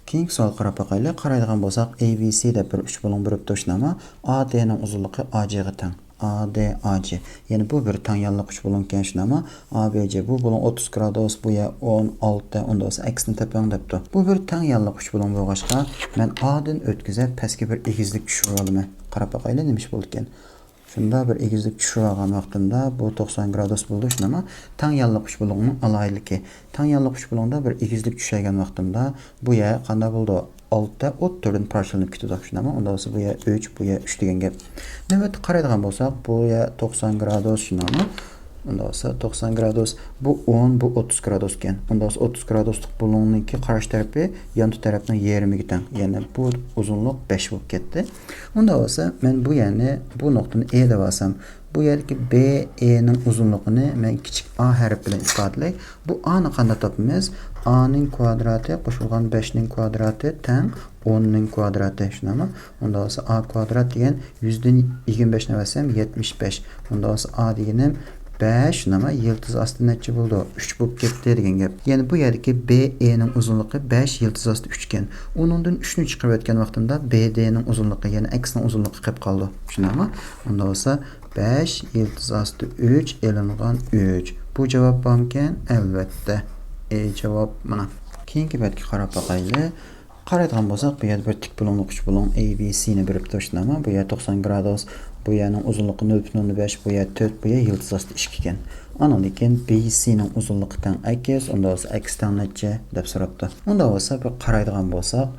كېيىنكى سوئالغا قاراپ باقايلى. قارايدىغان بولساق، ئەي بى سى دەپ بىر ئۈچ بۇلۇڭ بېرىپتۇ، شۇنداقمۇ؟ ئا دېنىڭ ئۇزۇنلۇقى ئا جىغا تەڭ. ئا دې ئا جى. يەنى بۇ بىر تەڭ يانلىق ئۈچ بۇلۇڭكەن، شۇنداقمۇ؟ ئا بى جى، بۇ بۇلۇڭ ئوتتۇز گرادۇس، بۇ يەر ئون ئالتە، ئۇنداق بولسا ئەكسنى تېپىڭ دەپتۇ. بۇ بىر تەڭ يانلىق ئۈچ بۇلۇڭ بولغاچقا، مەن ئا دىن ئۆتكۈزۈپ پەسكە بىر ئېگىزلىك چۈشۈرۈۋالىمەن. قاراپ باقايلى، نېمە ئىش بولىدىكەن. شۇنداق بىر ئېگىزلىك چۈشۈرۈۋالغان ۋاقتىمدا بۇ توقسان گرادۇس بولىدۇ، شۇنداقمۇ؟ تەڭ يانلىق ئۈچ بۇلۇڭنىڭ ئالاھىدىلىكى. تەڭ يانلىق ئۈچ بۇلۇڭدا بىر ئېگىزلىك چۈشۈرگەن ۋاقتىمدا بۇ يەر قانداق بولىدۇ؟ ئالتە ئوتتۇرىدىن پارچىلىنىپ كېتىدۇ، شۇنداقمۇ؟ ئۇنداق بولسا بۇ يەر ئۈچ، بۇ يەر ئۈچ دېگەن گەپ. نۆۋەتتە قارايدىغان بولساق، بۇ يەر توقسان گرادۇس، شۇنداقمۇ؟ ئۇنداق بولسا توقسان گرادۇس، بۇ ئون، بۇ ئوتتۇز گرادۇس ئىكەن. ئۇنداق بولسا ئوتتۇز گرادۇسلۇق بۇلۇڭنىڭكى قارشى تەرىپى يانتۇ تەرەپنىڭ يېرىمىگە تەڭ. يەنى بۇ ئۇزۇنلۇق بەش بولۇپ كەتتى. ئۇنداق بولسا مەن بۇ يەرنى، بۇ نۇقتىنى ئې دەپ ئالسام، بۇ يەردىكى بې ئېنىڭ ئۇزۇنلۇقىنى مەن كىچىك ئا ھەرپ بىلەن ئىپادىلەي. بۇ ئانى قانداق تاپىمىز؟ ئانىڭ كۋادراتى قوشۇلغان بەشنىڭ كۋادراتى تەڭ ئوننىڭ كۋادراتى، شۇنداقمۇ؟ ئۇنداق بولسا ئا كۋادرات دېگەن يۈزدىن يىگىرمە بەشنى ئەۋەتسەم يەتمىش بەش. ئۇنداق بولسا ئا دېگىنىم بەش، شۇنداقمۇ؟ يىلتىز ئاستى نەچچە بولىدۇ؟ ئۈچ بولۇپ كەتتى دېگەن گەپ. يەنى بۇ يەردىكى بې ئېنىڭ ئۇزۇنلۇقى بەش، يىلتىز ئاستى ئۈچ ئىكەن. ئۇنىڭدىن ئۈچنى چىقىرىۋەتكەن ۋاقتىمدا بې دېنىڭ ئۇزۇنلۇقى، يەنى ئەكسنىڭ ئۇزۇنلۇقى قېلىپ قالىدۇ، شۇنداقمۇ؟ ئۇنداق بولسا بەش يىلتىز ئاستى ئۈچ ئېلىنغان ئۈچ. بۇ جاۋاب بارمىكەن؟ ئەلۋەتتە. ئې جاۋاب مانا. كېيىنكى بەتكە قاراپ باقايلى. قارايدىغان بولساق، بۇ يەردە بىر تىك بۇلۇڭلۇق ئۈچ بۇلۇڭ ئەي بى سىنى بېرىپتۇ، شۇنداقمۇ؟ بۇ يەر توقسان گرادۇس، بۇ يەرنىڭ ئۇزۇنلۇقى نۆل پۈتۈن ئوندىن بەش، بۇ يەر تۆت، بۇ يەر يىلتىز ئاستى ئىككى ئىكەن. ئانىڭدىن كېيىن بى سىنىڭ ئۇزۇنلۇقى تەڭ ئەكس، ئۇنداق بولسا ئەكس تەڭ نەچچە دەپ سوراپتۇ. ئۇنداق بولسا بىر قارايدىغان بولساق،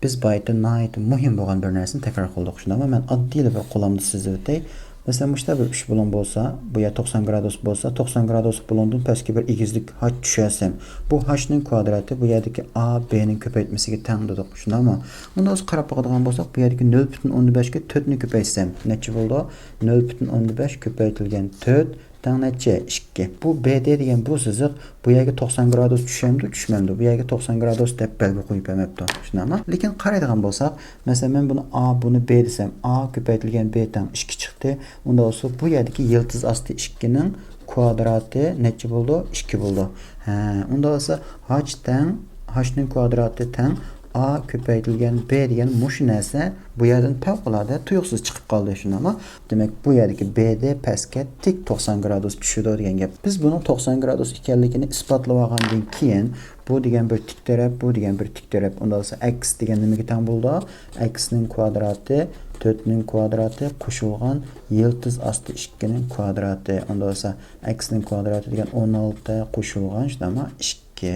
بىز بايىتى ناھايىتى مۇھىم بولغان بىر نەرسىنى تەكرار قىلدۇق. شۇنداقمۇ؟ مەن ئاددىيلا بىر قولامدا سىزىۋېتەي. مەسىلەن، مۇشۇنداق بىر ئۈچ بۇلۇڭ بولسا، بۇ يەر توقسان گرادۇس بولسا، توقسان گرادۇسلۇق بۇلۇڭدىن پەسكە بىر ئېگىزلىك ھاچ چۈشۈرسەم، بۇ ھاچنىڭ كۋادراتى بۇ يەردىكى ئا بېنىڭ كۆپەيتمىسىگە تەڭ دېدۇق. شۇنداقمۇ؟ ئۇنداق بولسا قاراپ باقىدىغان بولساق، بۇ يەردىكى نۆل پۈتۈن ئوندىن بەشكە تۆتنى كۆپەيتسەم، نەچچە بولىدۇ؟ نۆل پۈتۈن ئوندىن بەش كۆپەيتىلگەن تۆت تەڭ نەچچە؟ ئىككى. بۇ بې دې دېگەن بۇ سىزىق بۇ يەرگە توقسان گرادۇس چۈشەمدۇ، چۈشمەمدۇ؟ بۇ يەرگە توقسان گرادۇس دەپ بەلگە قويۇپ بەرمەپتۇ. شۇنداقمۇ؟ لېكىن قارايدىغان بولساق، مەسىلەن، مەن بۇنى ئا، بۇنى بې دېسەم، ئا كۆپەيتىلگەن بې تەڭ ئىككى چىقتى. ئۇنداق بولسا بۇ يەردىكى يىلتىز ئاستى ئىككىنىڭ كۋادراتى نەچچە بولىدۇ؟ ئىككى بولىدۇ. ھە، ئۇنداق بولسا ھاچ تەڭ، ھاچنىڭ كۋادراتى تەڭ ئا كۆپەيتىلگەن بې دېگەن مۇشۇ نەرسە بۇ يەردىن پەۋقۇلئاددە تۇيۇقسىز چىقىپ قالدى، شۇنداقمۇ؟ دېمەك، بۇ يەردىكى بې دې پەسكە تىك توقسان گرادۇس چۈشىدۇ دېگەن گەپ. بىز بۇنىڭ توقسان گرادۇس ئىكەنلىكىنى ئىسپاتلىۋالغاندىن كېيىن، بۇ دېگەن بىر تىك تەرەپ، بۇ دېگەن بىر تىك تەرەپ. ئۇنداق بولسا ئەكس دېگەن نېمىگە تەڭ بولىدۇ؟ ئەكسنىڭ كۋادراتى تۆتنىڭ كۋادراتى قوشۇلغان يىلتىز ئاستى ئىككىنىڭ كۋادراتى. ئۇنداق بولسا ئەكسنىڭ كۋادراتى دېگەن ئون ئالتە قوشۇلغان، شۇنداقمۇ؟ ئىككى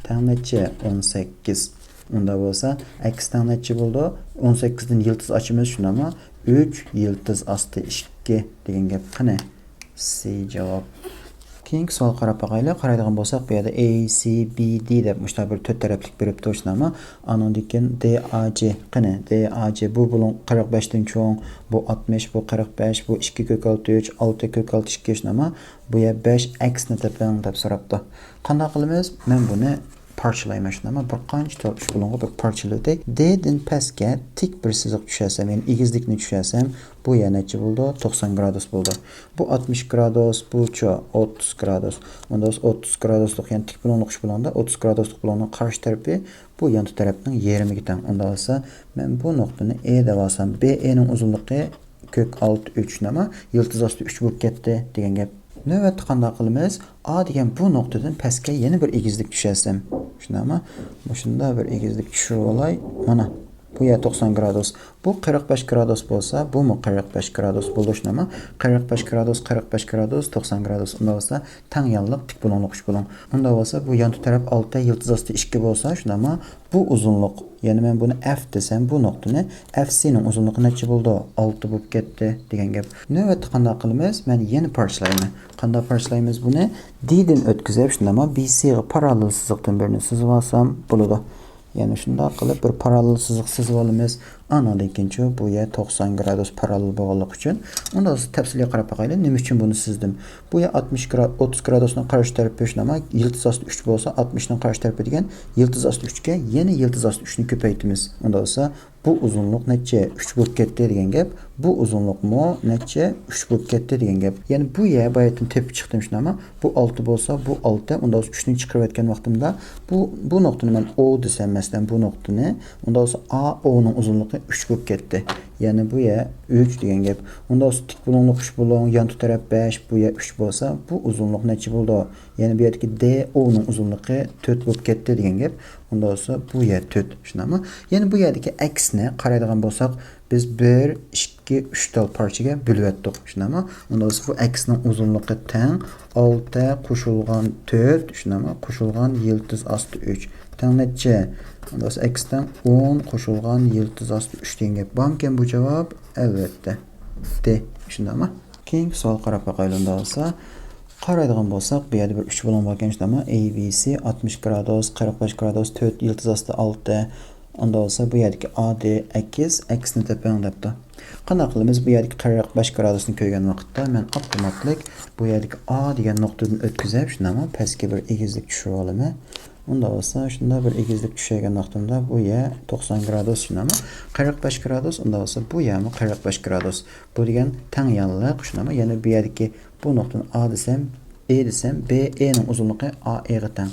تەڭ نەچچە؟ ئون سەككىز. ئۇنداق بولسا ئەكس تەڭ نەچچە بولىدۇ؟ ئون سەككىزدىن يىلتىز ئاچىمىز، شۇنداقمۇ؟ ئۈچ يىلتىز ئاستى ئىككى دېگەن گەپ. قېنى، سى جاۋاب. كېيىنكى سوئالغا قاراپ باقايلى. قارايدىغان بولساق، بۇ يەردە A C B D دەپ مۇشۇنداق بىر تۆت تەرەپلىك بېرىپتۇ، شۇنداقمۇ؟ ئانىڭدىن كېيىن D A C. قېنى، D A C بۇ بۇلۇڭ قىرىق بەشتىن چوڭ، بۇ ئاتمىش، بۇ قىرىق بەش، بۇ ئىككى كۆك ئالتە ئۈچ، ئالتە كۆك ئالتە ئىككى، شۇنداقمۇ؟ بۇ يەر بەش، ئەكسىنى تېپىڭ دەپ سوراپتۇ. قانداق قىلىمىز؟ مەن بۇنى پارچىلايمەن، شۇنداقمۇ؟ بىر قانچە تال ئۈچ بۇلۇڭغا بىر پارچىلىۋېتەي. D دىن پەسكە تىك بىر سىزىق چۈشۈرسەم، يەنى ئېگىزلىكنى چۈشۈرسەم، بۇ يەر نەچچە بولىدۇ؟ توقسان گرادۇس بولىدۇ. بۇ ئاتمىش گرادۇس، بۇچۇ ئوتتۇز گرادۇس. ئۇندا بولسا ئوتتۇز گرادۇسلۇق، يەنى تىك بۇلۇڭلۇق ئۈچ بۇلۇڭدا ئوتتۇز گرادۇسلۇق بۇلۇڭنىڭ قارشى تەرىپى بۇ يانتۇ تەرەپنىڭ يېرىمىگە تەڭ. ئۇندا بولسا مەن بۇ نۇقتىنى ئې دەپ ئالسام، بې ئېنىڭ ئۇزۇنلۇقى كۆك ئالتە ئۈچ، شۇنداقمۇ؟ يىلتىز ئاستى ئۈچ بولۇپ كەتتى دېگەن گەپ. نۆۋەتتە قانداق قىلىمىز؟ ئا دېگەن بۇ نۇقتىدىن پەسكە يەنە بىر ئېگىزلىك چۈشۈرسەم، شۇنداقمۇ؟ مۇشۇنداق بىر ئېگىزلىك چۈشۈرۈپ ئالاي. مانا، بۇ يەر توقسان گرادۇس. بۇ قىرىق بەش گرادۇس بولسا، بۇمۇ قىرىق بەش گرادۇس بولۇشنىمۇ؟ قىرىق بەش گرادۇس، قىرىق بەش گرادۇس، توقسان گرادۇس. ئۇنداق بولسا تەڭ يانلىق تىك بۇلۇڭلۇق ئۈچ بۇلۇڭ. ئۇنداق بولسا بۇ يانتۇ تەرەپ ئالتە، يىلتىز ئاستى ئىككى بولسا، شۇنداقمۇ؟ بۇ ئۇزۇنلۇق، يەنى مەن بۇنى ئەف دېسەم، بۇ نۇقتىنى، ئەف سىنىڭ ئۇزۇنلۇقى نەچچە بولىدۇ؟ ئالتە بولۇپ كەتتى دېگەن گەپ. نۆۋەتتە قانداق قىلىمىز؟ مەن يەنە پارچىلايمەن. قانداق پارچىلايمىز بۇنى؟ دىدىن ئۆتكۈزۈپ، شۇنداقمۇ؟ بىسىغا پاراللېل سىزىقتىن بىرنى سىزىپ ئالسام بولىدۇ. يەنە شۇنداق قىلىپ بىر پاراللېل سىزىق سىزىپ ئالىمىز. ئانىڭدىن كېيىنچۇ بۇ يەر توقسان گرادۇس پاراللېل بولغانلىقى ئۈچۈن. ئۇندا ھازىر تەپسىلىي قاراپ باقايلى، نېمە ئۈچۈن بۇنى سىزدىم؟ بۇ يەر ئاتمىش گرا-، ئوتتۇز گرادۇسنىڭ قارشى تەرىپى شۇنداقمۇ؟ يىلتىز ئاستى ئۈچ بولسا، ئاتمىشنىڭ قارشى تەرىپى دېگەن يىلتىز ئاستى ئۈچكە يەنە يىلتىز ئاستى ئۈچنى كۆپەيتىمىز. ئۇندا بولسا بۇ ئۇزۇنلۇق نەچچە؟ ئۈچ بولۇپ كەتتى دېگەن گەپ. بۇ ئۇزۇنلۇقمۇ نەچچە؟ ئۈچ بولۇپ كەتتى دېگەن گەپ. يەنى بۇ يەر باياتىن تېپىپ چىقتىم شۇنداقمۇ؟ بۇ ئالتە بولسا، بۇ ئالتە، ئۇندا بولسا ئۈچنى چىقىرىۋەتكەن ۋاقتىمدا بۇ، بۇ نۇقتىنى مەن ئو دېسەم، مەسىلەن، بۇ نۇقتىنى، ئۇندا بولسا ئا ئونىڭ ئۇزۇنلۇقى ئۈچ بولۇپ كەتتى. يەنى بۇ يەر ئۈچ دېگەن گەپ. ئۇندا بولسا تىك بۇلۇڭلۇق ئۈچ بۇلۇڭ، يانتۇ تەرەپ بەش، بۇ يەر ئۈچ بولسا، بۇ ئۇزۇنلۇق نەچچە بولىدۇ؟ يەنى بۇ يەردىكى دې ئونىڭ ئۇزۇنلۇقى تۆت بولۇپ كەتتى دېگەن گەپ. ئۇندا بولسا بۇ يەر تۆت، شۇنداقمۇ؟ يەنى بۇ يەردىكى ئەكسنى قارايدىغان بولساق، بىز بىر، ئىككى، ئۈچ تال پارچىگە بۆلۈۋەتتۇق، شۇنداقمۇ؟ ئۇندا بولسا بۇ ئەكسنىڭ ئۇزۇنلۇقى تەڭ ئالتە قوشۇلغان تۆت، شۇنداقمۇ؟ قوشۇلغان يىلتىز ئاستى ئۈچ. تەڭ نەچچە؟ ئۇندا بولسا ئەكس تەڭ ئون قوشۇلغان يىلتىز ئاستى ئۈچ دېگەن گەپ. بارمىكەن بۇ جاۋاب؟ ئەلۋەتتە. دې، شۇنداقمۇ؟ كېيىنكى سوئال قاراپ باقايلى ئۇندا بولسا. قارايدىغان بولساق، بۇ يەردە بىر ئۈچ بۇلۇڭ باركەن، شۇنداقمۇ؟ ئەي بى سى ئاتمىش گرادۇس، قىرىق بەش گرادۇس، تۆت، يىلتىز ئاستى ئالتە. ئۇندا بولسا بۇ يەردىكى ئا دې ئەكس، ئەكسنى تېپىڭ دەپتۇ. قانداق قىلىمىز؟ بۇ يەردىكى قىرىق بەش گرادۇسنى كۆرگەن ۋاقىتتا مەن ئاپتوماتلىق بۇ يەردىكى ئا دېگەن نۇقتىدىن ئۆتكۈزۈپ، شۇنداقمۇ؟ پەسكە بىر ئېگىزلىك چۈشۈرۈپ ئالىمەن. ئۇنداق بولسا، شۇنداق بىر ئېگىزلىك چۈشۈرگەن ۋاقتىمدا بۇ يەر توقسان گرادۇس، شۇنداقمۇ؟ قىرىق بەش گرادۇس، ئۇنداق بولسا بۇ يەرمۇ قىرىق بەش گرادۇس. بۇ دېگەن تەڭ يانلىق، شۇنداقمۇ؟ يەنى بۇ يەردىكى بۇ نۇقتىنى ئا دېسەم، ئې دېسەم، بې ئېنىڭ ئۇزۇنلۇقى ئا ئېغا تەڭ.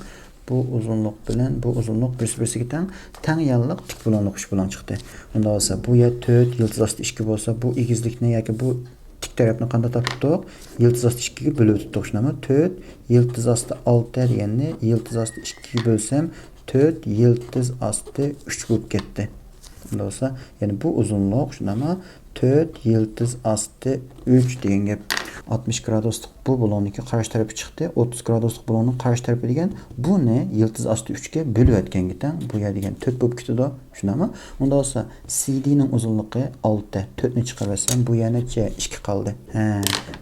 بۇ ئۇزۇنلۇق بىلەن بۇ ئۇزۇنلۇق بىرسى-بىرسىگە تەڭ، تەڭ يانلىق تىك بۇلۇڭلۇق ئۈچ بۇلۇڭ چىقتى. ئۇنداق بولسا، بۇ يەر تۆت، يىلتىز ئاستى ئىككى بولسا، بۇ ئېگىزلىكنى ياكى بۇ تىك تەرەپنى قانداق تاپتۇق؟ يىلتىز ئاستى ئىككىگە بۆلۈۋېتىپتۇق، شۇنداقمۇ؟ تۆت، يىلتىز ئاستى ئالتە دېگەننى يىلتىز ئاستى ئىككىگە بۆلسەم، تۆت، يىلتىز ئاستى ئۈچ بولۇپ كەتتى. ئۇنداق بولسا، يەنى بۇ ئۇزۇنلۇق، شۇنداقمۇ؟ تۆت، يىلتىز ئاستى ئۈچ دېگەن گەپ. ئاتمىش گرادۇسلۇق بۇ بۇلۇڭنىڭكى قارشى تەرىپى چىقتى. ئوتتۇز گرادۇسلۇق بۇلۇڭنىڭ قارشى تەرىپى دېگەن بۇنى يىلتىز ئاستى ئۈچكە بۆلۈۋەتكەنگە تەڭ. بۇ يەر دېگەن تۆت بولۇپ كېتىدۇ. شۇنداقمۇ؟ ئۇنداق بولسا، سى دىنىڭ ئۇزۇنلۇقى ئالتە. تۆتنى چىقىرىۋەتسەم، بۇ يەر نەچچە؟ ئىككى قالدى. ھە.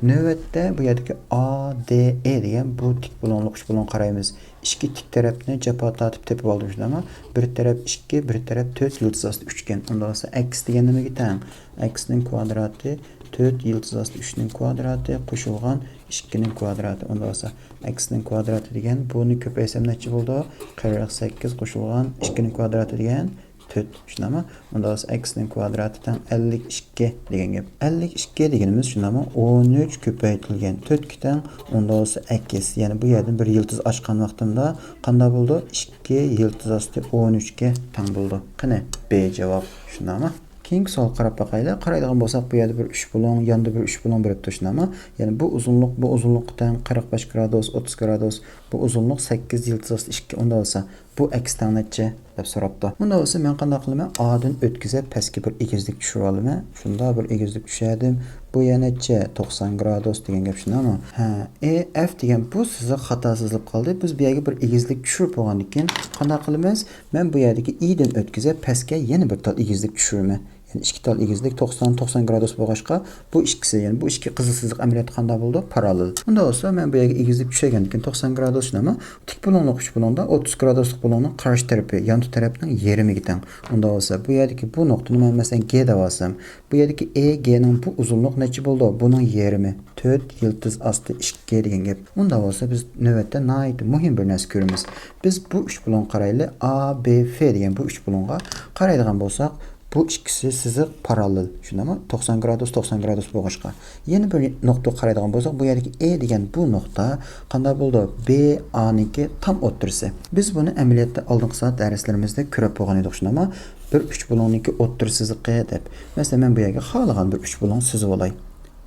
نۆۋەتتە بۇ يەردىكى ئا دې ئې دېگەن بۇ تىك بۇلۇڭلۇق ئۈچ بۇلۇڭ قارايمىز. ئىككى تىك تەرەپنى جاپا تارتىپ تېپىپ ئالدىم، شۇنداقمۇ؟ بىر تەرەپ ئىككى، بىر تەرەپ تۆت، يىلتىز ئاستى ئۈچ ئىكەن. ئۇنداق بولسا، ئەكس دېگەن نېمىگە تەڭ؟ ئەكسنىڭ كۋادراتى تۆت، يىلتىز ئاستى ئۈچنىڭ كۋادراتى قوشۇلغان ئىككىنىڭ كۋادراتى. ئۇنداق بولسا، ئەكسنىڭ كۋادراتى دېگەن بۇنى كۆپەيتسەم نەچچە بولىدۇ؟ قىرىق سەككىز قوشۇلغان ئىككىنىڭ كۋادراتى دېگەن تۆت، شۇنداقمۇ؟ ئۇنداق بولسا، ئەكسنىڭ كۋادراتى تەڭ ئەللىك ئىككى دېگەن گەپ. ئەللىك ئىككى دېگىنىمىز شۇنداقمۇ؟ ئون ئۈچ كۆپەيتىلگەن تۆتكە تەڭ، ئۇنداق بولسا ئەكس. يەنى بۇ يەردىن بىر يىلتىز ئاچقان ۋاقتىمدا قانداق بولىدۇ؟ ئىككى يىلتىز ئاستى ئون ئۈچكە تەڭ بولىدۇ. قېنى، بې جاۋاب. شۇنداقمۇ؟ كېيىنكى سوئالغا قاراپ باقايلى. قارايدىغان بولساق، بۇ يەردە بىر ئۈچ بۇلۇڭ، ياندا بىر ئۈچ بۇلۇڭ بېرىپتۇ، شۇنداقمۇ؟ يەنى بۇ ئۇزۇنلۇق، بۇ ئۇزۇنلۇققا تەڭ قىرىق بەش گرادۇس، ئوتتۇز گرادۇس، بۇ ئۇزۇنلۇق سەككىز يىلتىز ئاستى ئىككى. ئۇنداق بولسا، بۇ ئەكس تەڭ نەچچە دەپ سوراپتۇ. ئۇنداق بولسا، مەن قانداق قىلىمەن؟ ئادىن ئۆتكۈزۈپ، پەسكە بىر ئېگىزلىك چۈشۈرۈۋالىمەن. شۇنداق بىر ئېگىزلىك چۈشۈردۈم. بۇ يەر نەچچە؟ توقسان گرادۇس دېگەن گەپ، شۇنداقمۇ؟ ھە، ئې ئەف دېگەن بۇ سىزىق خاتا سىزىلىپ قالدى. بىز بۇ يەرگە بىر ئېگىزلىك چۈشۈرۈپ بولغاندىن كېيىن قانداق قىلىمىز؟ مەن بۇ يەردىكى ئىدىن ئۆتكۈزۈپ، پەسكە يەنە بىر تال ئېگىزلىك چۈشۈرىمەن. يەنى ئىككى تال ئېگىزلىك توقسان، توقسان گرادۇس بولغاچقا، بۇ ئىككىسى، يەنى بۇ ئىككى قىزىل سىزىق ئەمەلىيەتتە قانداق بولىدۇ؟ پاراللېل. ئۇنداق بولسا، مەن بۇ يەرگە ئېگىزلىك چۈشۈرگەندىن كېيىن توقسان گرادۇس شۇنداقمۇ؟ تىك بۇلۇڭلۇق ئۈچ بۇلۇڭدا ئوتتۇز گرادۇسلۇق بۇلۇڭنىڭ قارشى تەرىپى، يانتۇ تەرەپنىڭ يېرىمىگە تەڭ. ئۇنداق بولسا، بۇ يەردىكى بۇ نۇقتىنى مەن، مەسىلەن، گې دەپ ئالسام، بۇ يەردىكى ئې گېنىڭ بۇ ئۇزۇنلۇق نەچچە بولىدۇ؟ بۇنىڭ يېرىمى، تۆت يىلتىز ئاستى ئىككى دېگەن گەپ. ئۇنداق بولسا، بىز نۆۋەتتە ناھايىتى مۇھىم بىر نەرسە كۆرىمىز. بىز بۇ ئۈچ بۇلۇڭغا قارايلى، ئا، بې، فې دېگەن بۇ ئۈچ بۇلۇڭغا قارايدىغان بولساق، بۇ ئىككىسى سىزىق پاراللېل. شۇنداقمۇ؟ توقسان گرادۇس، توقسان گرادۇس بولغاچقا. يەنە بىر نۇقتىغا قارايدىغان بولساق، بۇ يەردىكى ئې دېگەن بۇ نۇقتا قانداق بولىدۇ؟ بې، ئانىڭكى تام ئوتتۇرىسى. بىز بۇنى ئەمەلىيەتتە ئالدىنقى سائەت دەرسلىرىمىزدە كۆرۈپ بولغان ئىدۇق، شۇنداقمۇ؟ بىر ئۈچ بۇلۇڭنىڭكى ئوتتۇرا سىزىقى دەپ. مەسىلەن، مەن بۇ يەرگە خالىغان بىر ئۈچ بۇلۇڭ سىزىۋالاي.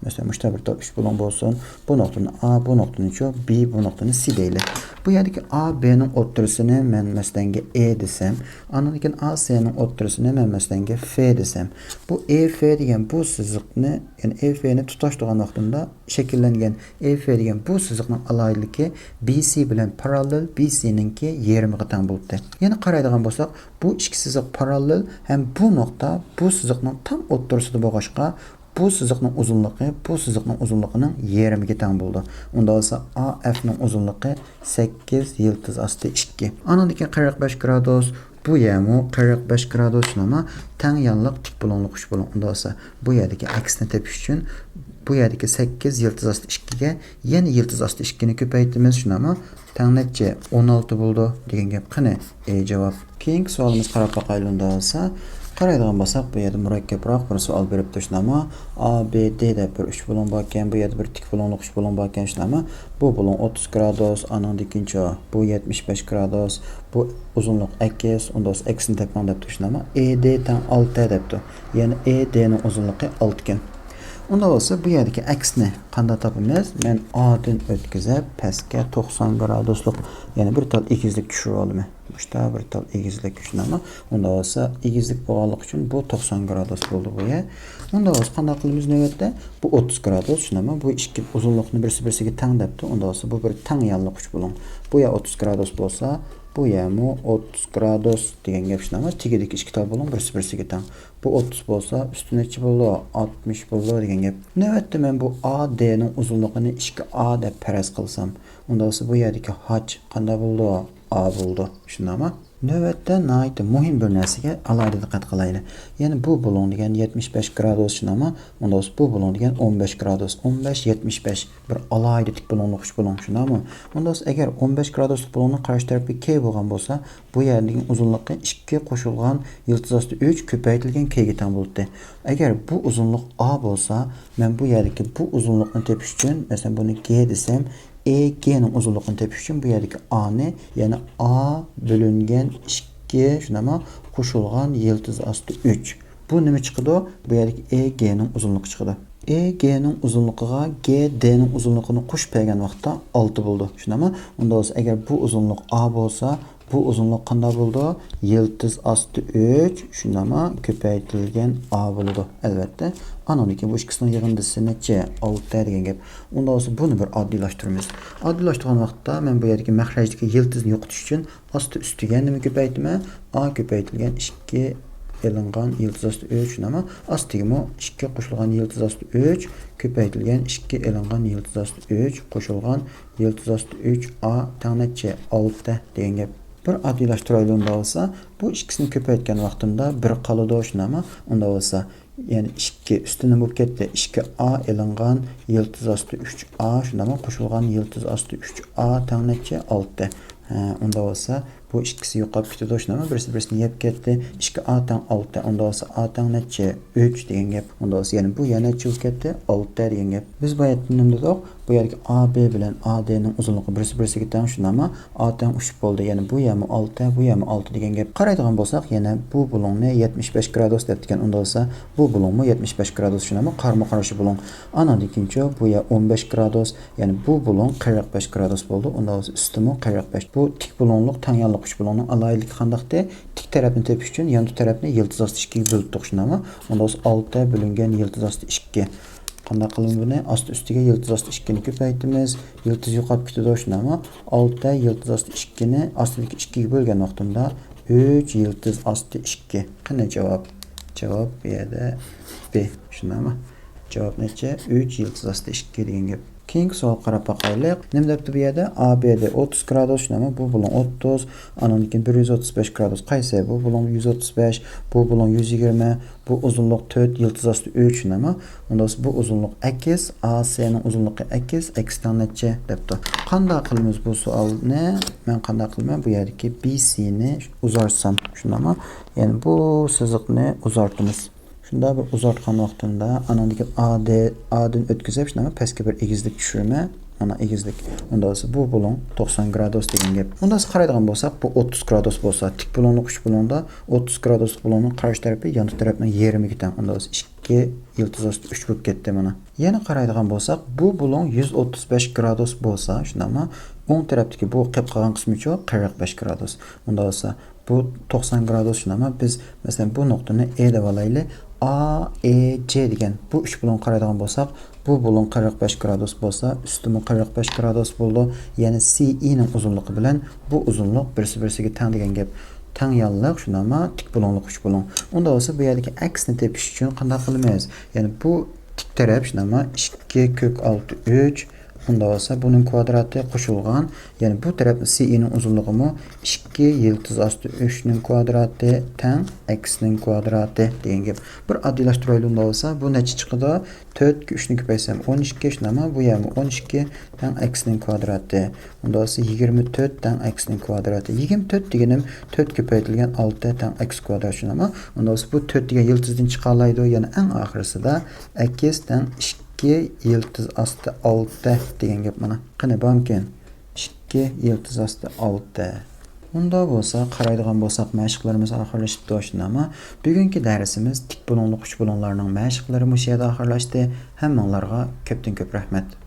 مەسىلەن، مۇشۇنداق بىر تال ئۈچ بۇلۇڭ بولسۇن. بۇ نۇقتىنى ئا، بۇ نۇقتىنىچۇ بې، بۇ نۇقتىنى سې دەيلى. بۇ يەردىكى ئا، بېنىڭ ئوتتۇرىسىنى مەن، مەسىلەنگە، ئې دېسەم، ئاندىن كېيىن ئا، سېنىڭ ئوتتۇرىسىنى مەن، مەسىلەنگە، فې دېسەم، بۇ ئې، فې دېگەن بۇ سىزىقنى، يەنى ئې، فېنى تۇتاشتۇرغان ۋاقتىمدا شەكىللەنگەن ئې، فې دېگەن بۇ سىزىقنىڭ ئالاھىدىلىكى بې، سې بىلەن پاراللېل، بې، سېنىڭكى يېرىمىغا تەڭ بولۇپتۇ. يەنە قارايدىغان بولساق، بۇ ئىككى سىزىق پاراللېل ھەم بۇ نۇقتا بۇ سىزىقنىڭ تام ئوتتۇرىسىدا بولغاچقا، بۇ سىزىقنىڭ ئۇزۇنلۇقى بۇ سىزىقنىڭ ئۇزۇنلۇقىنىڭ يېرىمىگە تەڭ بولىدۇ. ئۇنداق بولسا، ئا ئەفنىڭ ئۇزۇنلۇقى سەككىز يىلتىز ئاستى ئىككى. ئانىڭدىن كېيىن قىرىق بەش گرادۇس، بۇ يەرمۇ قىرىق بەش گرادۇس، شۇنداقمۇ؟ تەڭ يانلىق تىك بۇلۇڭلۇق ئۈچ بۇلۇڭ. ئۇنداق بولسا، بۇ يەردىكى ئەكسىنى تېپىش ئۈچۈن، بۇ يەردىكى سەككىز يىلتىز ئاستى ئىككىگە يەنە يىلتىز ئاستى ئىككىنى كۆپەيتىمىز، شۇنداقمۇ؟ تەڭ نەچچە؟ ئون ئالتە بولىدۇ دېگەن گەپ. قېنى، ئې جاۋاب. كېيىنكى سوئالىمىزغا قاراپ باقايلى ئۇنداق بولسا. قارايدىغان بولساق، بۇ يەردە مۇرەككەپراق بىر سوئال بېرىپتۇ، شۇنداقمۇ؟ ئا، بې، دې دەپ بىر ئۈچ بۇلۇڭ باركەن، بۇ يەردە بىر تىك بۇلۇڭلۇق ئۈچ بۇلۇڭ باركەن، شۇنداقمۇ؟ بۇ بۇلۇڭ ئوتتۇز گرادۇس، ئانىڭدىن كېيىنچۇ بۇ يەتمىش بەش گرادۇس، بۇ ئۇزۇنلۇق ئەكس، ئۇنداق بولسا ئەكسىنى تېپىڭ دەپتۇ، شۇنداقمۇ؟ ئې دې تەڭ ئالتە دەپتۇ. يەنى ئې دېنىڭ ئۇزۇنلۇقى ئالتە ئىكەن. ئۇنداق بولسا، بۇ يەردىكى ئەكسنى قانداق تاپىمىز؟ مەن ئادىن ئۆتكۈزۈپ، پەسكە توقسان گرادۇسلۇق، يەنى بىر تال ئېگىزلىك چۈشۈرۈپ ئالىمەن. مۇشتا بىر تال ئېگىزلىك، شۇنداقمۇ؟ ئۇنداق بولسا، ئېگىزلىك بولغانلىقى ئۈچۈن بۇ توقسان گرادۇس بولدى بۇ يەر. ئۇنداق بولسا، قانداق قىلىمىز نۆۋەتتە؟ بۇ ئوتتۇز گرادۇس، شۇنداقمۇ؟ بۇ ئىككى ئۇزۇنلۇقنى بىرسى بىرسىگە تەڭ دەپتۇ. ئۇنداق بولسا، بۇ بىر تەڭ يانلىق ئۈچ بۇلۇڭ. بۇ يەر ئوتتۇز گرادۇس بولسا، بۇ يەرمۇ ئوتتۇز گرادۇس دېگەن گەپ، شۇنداقمۇ؟ تېگىدىكى ئىككى تال بۇلۇڭ بىرسى بىرسىگە تەڭ. بۇ ئوتتۇز بولسا، ئۈستى نەچچە بولىدۇ؟ ئاتمىش بولىدۇ دېگەن گەپ. نۆۋەتتە مەن بۇ ئا دېنىڭ ئۇزۇنلۇقىنى ئىككى ئا دەپ پەرەز قىلسام، ئۇنداق بولسا بۇ يەردىكى ھاچ قانداق بولىدۇ؟ ئا بولىدۇ. شۇنداقمۇ؟ نۆۋەتتە ناھايىتى مۇھىم بىر نەرسىگە ئالاھىدە دىققەت قىلايلى. يەنى بۇ بۇلۇڭ دېگەن يەتمىش بەش گرادۇس، شۇنداقمۇ؟ ئۇنداق بولسا بۇ بۇلۇڭ دېگەن ئون بەش گرادۇس، ئون بەش، يەتمىش بەش. بىر ئالاھىدە تىك بۇلۇڭلۇق ئۈچ بۇلۇڭ، شۇنداقمۇ؟ ئۇنداق بولسا ئەگەر ئون بەش گرادۇسلۇق بۇلۇڭنىڭ قارشى تەرىپى كې بولغان بولسا، بۇ يەردىكى ئۇزۇنلۇقى ئىككى قوشۇلغان يىلتىز ئاستى ئۈچ كۆپەيتىلگەن كېگە تەڭ بولاتتى. ئەگەر بۇ ئۇزۇنلۇق ئا بولسا، مەن بۇ يەردىكى بۇ ئۇزۇنلۇقنى تېپىش ئۈچۈن، مەسىلەن، بۇنى گې دېسەم، ئې گېنىڭ ئۇزۇنلۇقىنى تېپىش ئۈچۈن بۇ يەردىكى ئانى، يەنى ئا بۆلۈنگەن ئىككى، شۇنداقمۇ، قوشۇلغان يىلتىز ئاستى ئۈچ. بۇ نېمە چىقىدۇ؟ بۇ يەردىكى ئې گېنىڭ ئۇزۇنلۇقى چىقىدۇ. ئې گېنىڭ ئۇزۇنلۇقىغا گې دېنىڭ ئۇزۇنلۇقىنى قوشۇپ بەرگەن ۋاقىتتا ئالتە بولىدۇ. شۇنداقمۇ؟ ئۇنداق بولسا، ئەگەر بۇ ئۇزۇنلۇق ئا بولسا، بۇ ئۇزۇنلۇق قانداق بولىدۇ؟ يىلتىز ئاستى ئۈچ، شۇنداقمۇ؟ كۆپەيتىلگەن ئا بولىدۇ. ئەلۋەتتە، ئانىڭدىن كېيىن بۇ ئىككىسىنىڭ يىغىندىسى نەچچە؟ ئالتە دېگەن گەپ. ئۇنداق بولسا، بۇنى بىر ئاددىيلاشتۇرىمىز. ئاددىيلاشتۇرغان ۋاقىتتا مەن بۇ يەردىكى مەخرەجدىكى يىلتىزنى يوقىتىش ئۈچۈن ئاستى ئۈستىگە نېمە كۆپەيتىمەن؟ ئا كۆپەيتىلگەن ئىككى ئېلىنغان يىلتىز ئاستى ئۈچ، شۇنداقمۇ؟ ئاستىگىمۇ ئىككى قوشۇلغان يىلتىز ئاستى ئۈچ كۆپەيتىلگەن ئىككى ئېلىنغان يىلتىز ئاستى ئۈچ قوشۇلغان يىلتىز ئاستى ئۈچ ئا تەڭ نەچچە؟ ئالتە دېگەن گەپ. بىر ئاددىيلاشتۇرايلى ئۇنداق بولسا، بۇ ئىككىسىنى كۆپەيتكەن ۋاقتىمدا بىر قالىدۇ، شۇنداقمۇ؟ ئۇنداق بولسا، يەنى ئىككى ئۈستىنى بولۇپ كەتتى. ئىككى ئا ئېلىنغان يىلتىز ئاستى ئۈچ ئا، شۇنداقمۇ؟ قوشۇلغان يىلتىز ئاستى ئۈچ ئا تەڭ نەچچە؟ ئالتە. ھە، ئۇنداق بولسا، بۇ ئىككىسى يوقاپ كېتىدۇ، شۇنداقمۇ؟ بىرسى بىرسىنى يەپ كەتتى. ئىككى ئا تەڭ ئالتە. ئۇنداق بولسا، ئا تەڭ نەچچە؟ ئۈچ دېگەن گەپ. ئۇنداق بولسا، يەنى بۇ يەنە نەچچە بولۇپ كەتتى؟ ئالتە دېگەن گەپ. بىز باياتىن نېمە دېدۇق؟ بۇ يەردىكى ئا بې بىلەن ئا دېنىڭ ئۇزۇنلۇقى بىرسى بىرسىگە تەڭ، شۇنداقمۇ؟ ئا تەڭ ئۈچ بولدى. يەنى بۇ يەرمۇ ئالتە، بۇ يەرمۇ ئالتە دېگەن گەپ. قارايدىغان بولساق، يەنە بۇ بۇلۇڭنى يەتمىش بەش گرادۇس دەپتىكەن. ئۇنداق بولسا، بۇ بۇلۇڭمۇ يەتمىش بەش گرادۇس، شۇنداقمۇ؟ قارمۇ قارشى بۇلۇڭ. ئانىڭدىن كېيىنچۇ بۇ يەر ئون بەش گرادۇس، يەنى بۇ بۇلۇڭ قىرىق بەش گرادۇس بولدى. ئۇنداق بولسا، ئۈستىمۇ قىرىق بەش. بۇ تىك بۇلۇڭلۇق تەڭ يانلىق ئۈچ بۇلۇڭنىڭ ئالاھىدىلىكى قانداقتى؟ تىك تەرەپنى تېپىش ئۈچۈن يانتۇ تەرەپنى يىلتىز ئاستى ئىككىگە بۆلۈپتۇق، شۇنداقمۇ؟ ئۇنداق بولسا، ئالتە بۆلۈنگەن يىلتىز ئاستى ئىككى. قانداق قىلىمىز بۇنى؟ ئاستى ئۈستىگە يىلتىز ئاستى ئىككىنى كۆپەيتىمىز. يىلتىز يوقاپ كېتىدۇ، شۇنداقمۇ؟ ئالتە يىلتىز ئاستى ئىككىنى ئاستىدىكى ئىككىگە بۆلگەن ۋاقتىمدا ئۈچ يىلتىز ئاستى ئىككى. قېنى جاۋاب؟ جاۋاب بۇ يەردە بى. شۇنداقمۇ؟ جاۋاب نەچچە؟ ئۈچ، يىلتىز ئاستى ئىككى دېگەن گەپ. كېيىنكى سوئالغا قاراپ باقايلى. نېمە دەپتۇ بۇ يەردە؟ ئا بى دى ئوتتۇز گرادۇس، شۇنداقمۇ؟ بۇ بۇلۇڭ ئوتتۇز، ئانىڭدىن كېيىن بىر يۈز ئوتتۇز بەش گرادۇس. قايسى؟ بۇ بۇلۇڭ يۈز ئوتتۇز بەش، بۇ بۇلۇڭ يۈز يىگىرمە، بۇ ئۇزۇنلۇق تۆت، يىلتىز ئاستى ئۈچ، شۇنداقمۇ؟ ئۇندا بولسا بۇ ئۇزۇنلۇق ئەكس، ئاسىنىڭ ئۇزۇنلۇقى ئەكس، ئەكس تەڭ نەچچە دەپتۇ. قانداق قىلىمىز بۇ سوئالنى؟ مەن قانداق قىلىمەن؟ بۇ يەردىكى بىسىنى ئۇزارتسام، شۇنداقمۇ؟ يەنى بۇ سىزىقنى ئۇزارتىمىز. شۇنداق بىر ئۇزارتقان ۋاقتىمدا ئانىڭدىكى ئا دى، ئادىن ئۆتكۈزۈپ، شۇنداقمۇ؟ پەسكە بىر ئېگىزلىك چۈشۈرىمەن. مانا ئېگىزلىك. ئۇندا بولسا بۇ بۇلۇڭ توقسان گرادۇس دېگەن گەپ. ئۇندا بولسا قارايدىغان بولساق، بۇ ئوتتۇز گرادۇس بولسا، تىك بۇلۇڭلۇق ئۈچ بۇلۇڭدا ئوتتۇز گرادۇسلۇق بۇلۇڭنىڭ قارشى تەرىپى يانتۇ تەرەپنىڭ يېرىمىگە تەڭ. ئۇندا بولسا ئىككى يىلتىز ئاستى ئۈچ بولۇپ كەتتى مانا. يەنە قارايدىغان بولساق، بۇ بۇلۇڭ يۈز ئوتتۇز بەش گرادۇس بولسا، شۇنداقمۇ؟ ئوڭ تەرەپتىكى بۇ قېپىپ قالغان قىسمىچۇ قىرىق بەش گرادۇس. ئۇندا بولسا بۇ توقسان گرادۇس، شۇنداقمۇ؟ بىز، مەسىلەن، بۇ نۇقتىنى ئې دەپ ئالايلى. ئا، ئې، جې دېگەن بۇ ئۈچ بۇلۇڭغا قارايدىغان بولساق، بۇ بۇلۇڭ قىرىق بەش گرادۇس بولسا، ئۈستىمۇ قىرىق بەش گرادۇس بولىدۇ. يەنى سى ئىنىڭ ئۇزۇنلۇقى بىلەن بۇ ئۇزۇنلۇق بىرسى-بىرسىگە تەڭ دېگەن گەپ. تەڭ يانلىق، شۇنداقمۇ؟ تىك بۇلۇڭلۇق ئۈچ بۇلۇڭ. ئۇندا بولسا بۇ يەردىكى ئەكسنى تېپىش ئۈچۈن قانداق قىلىمىز؟ يەنى بۇ تىك تەرەپ، شۇنداقمۇ؟ ئىككى كۆك ئالتە ئۈچ، ئۇندا بولسا بۇنىڭ كۋادراتى قوشۇلغان، يەنى بۇ تەرەپنىڭ سى ئىنىڭ ئۇزۇنلۇقىمۇ ئىككى يىلتىز ئاستى ئۈچنىڭ كۋادراتى تەڭ ئەكسنىڭ كۋادراتى دېگەن گەپ. بىر ئاددىيلاشتۇرايلى ئۇندا بولسا، بۇ نەچچە چىقىدۇ؟ تۆتكە ئۈچنى كۆپەيتسەم ئون ئىككى، شۇنداقمۇ؟ بۇ يەرمۇ ئون ئىككى تەڭ ئەكسنىڭ كۋادراتى. ئۇندا بولسا يىگىرمە تۆت تەڭ ئەكسنىڭ كۋادراتى. يىگىرمە تۆت دېگىنىم تۆت كۆپەيتىلگەن ئالتە تەڭ ئەكس كۋادرات، شۇنداقمۇ؟ ئۇندا بولسا بۇ تۆت دېگەن يىلتىزدىن چىقالايدۇ، يەنى ئەڭ ئاخىرسىدا ئەكس تەڭ ئىككى يىلتىز ئاستى ئالتە دېگەن گەپ مانا. قېنى، بارمىكىن؟ ئىككى يىلتىز ئاستى ئالتە. ئۇنداق بولسا، قارايدىغان بولساق، مەشىقلىرىمىز ئاخىرلىشىپتۇ، شۇنداقمۇ؟ بۈگۈنكى دەرسىمىز تىك بۇلۇڭلۇق ئۈچ بۇلۇڭلارنىڭ مەشىقلىرى مۇشۇ يەردە ئاخىرلاشتى. ھەممىڭلارغا كۆپتىن كۆپ رەھمەت.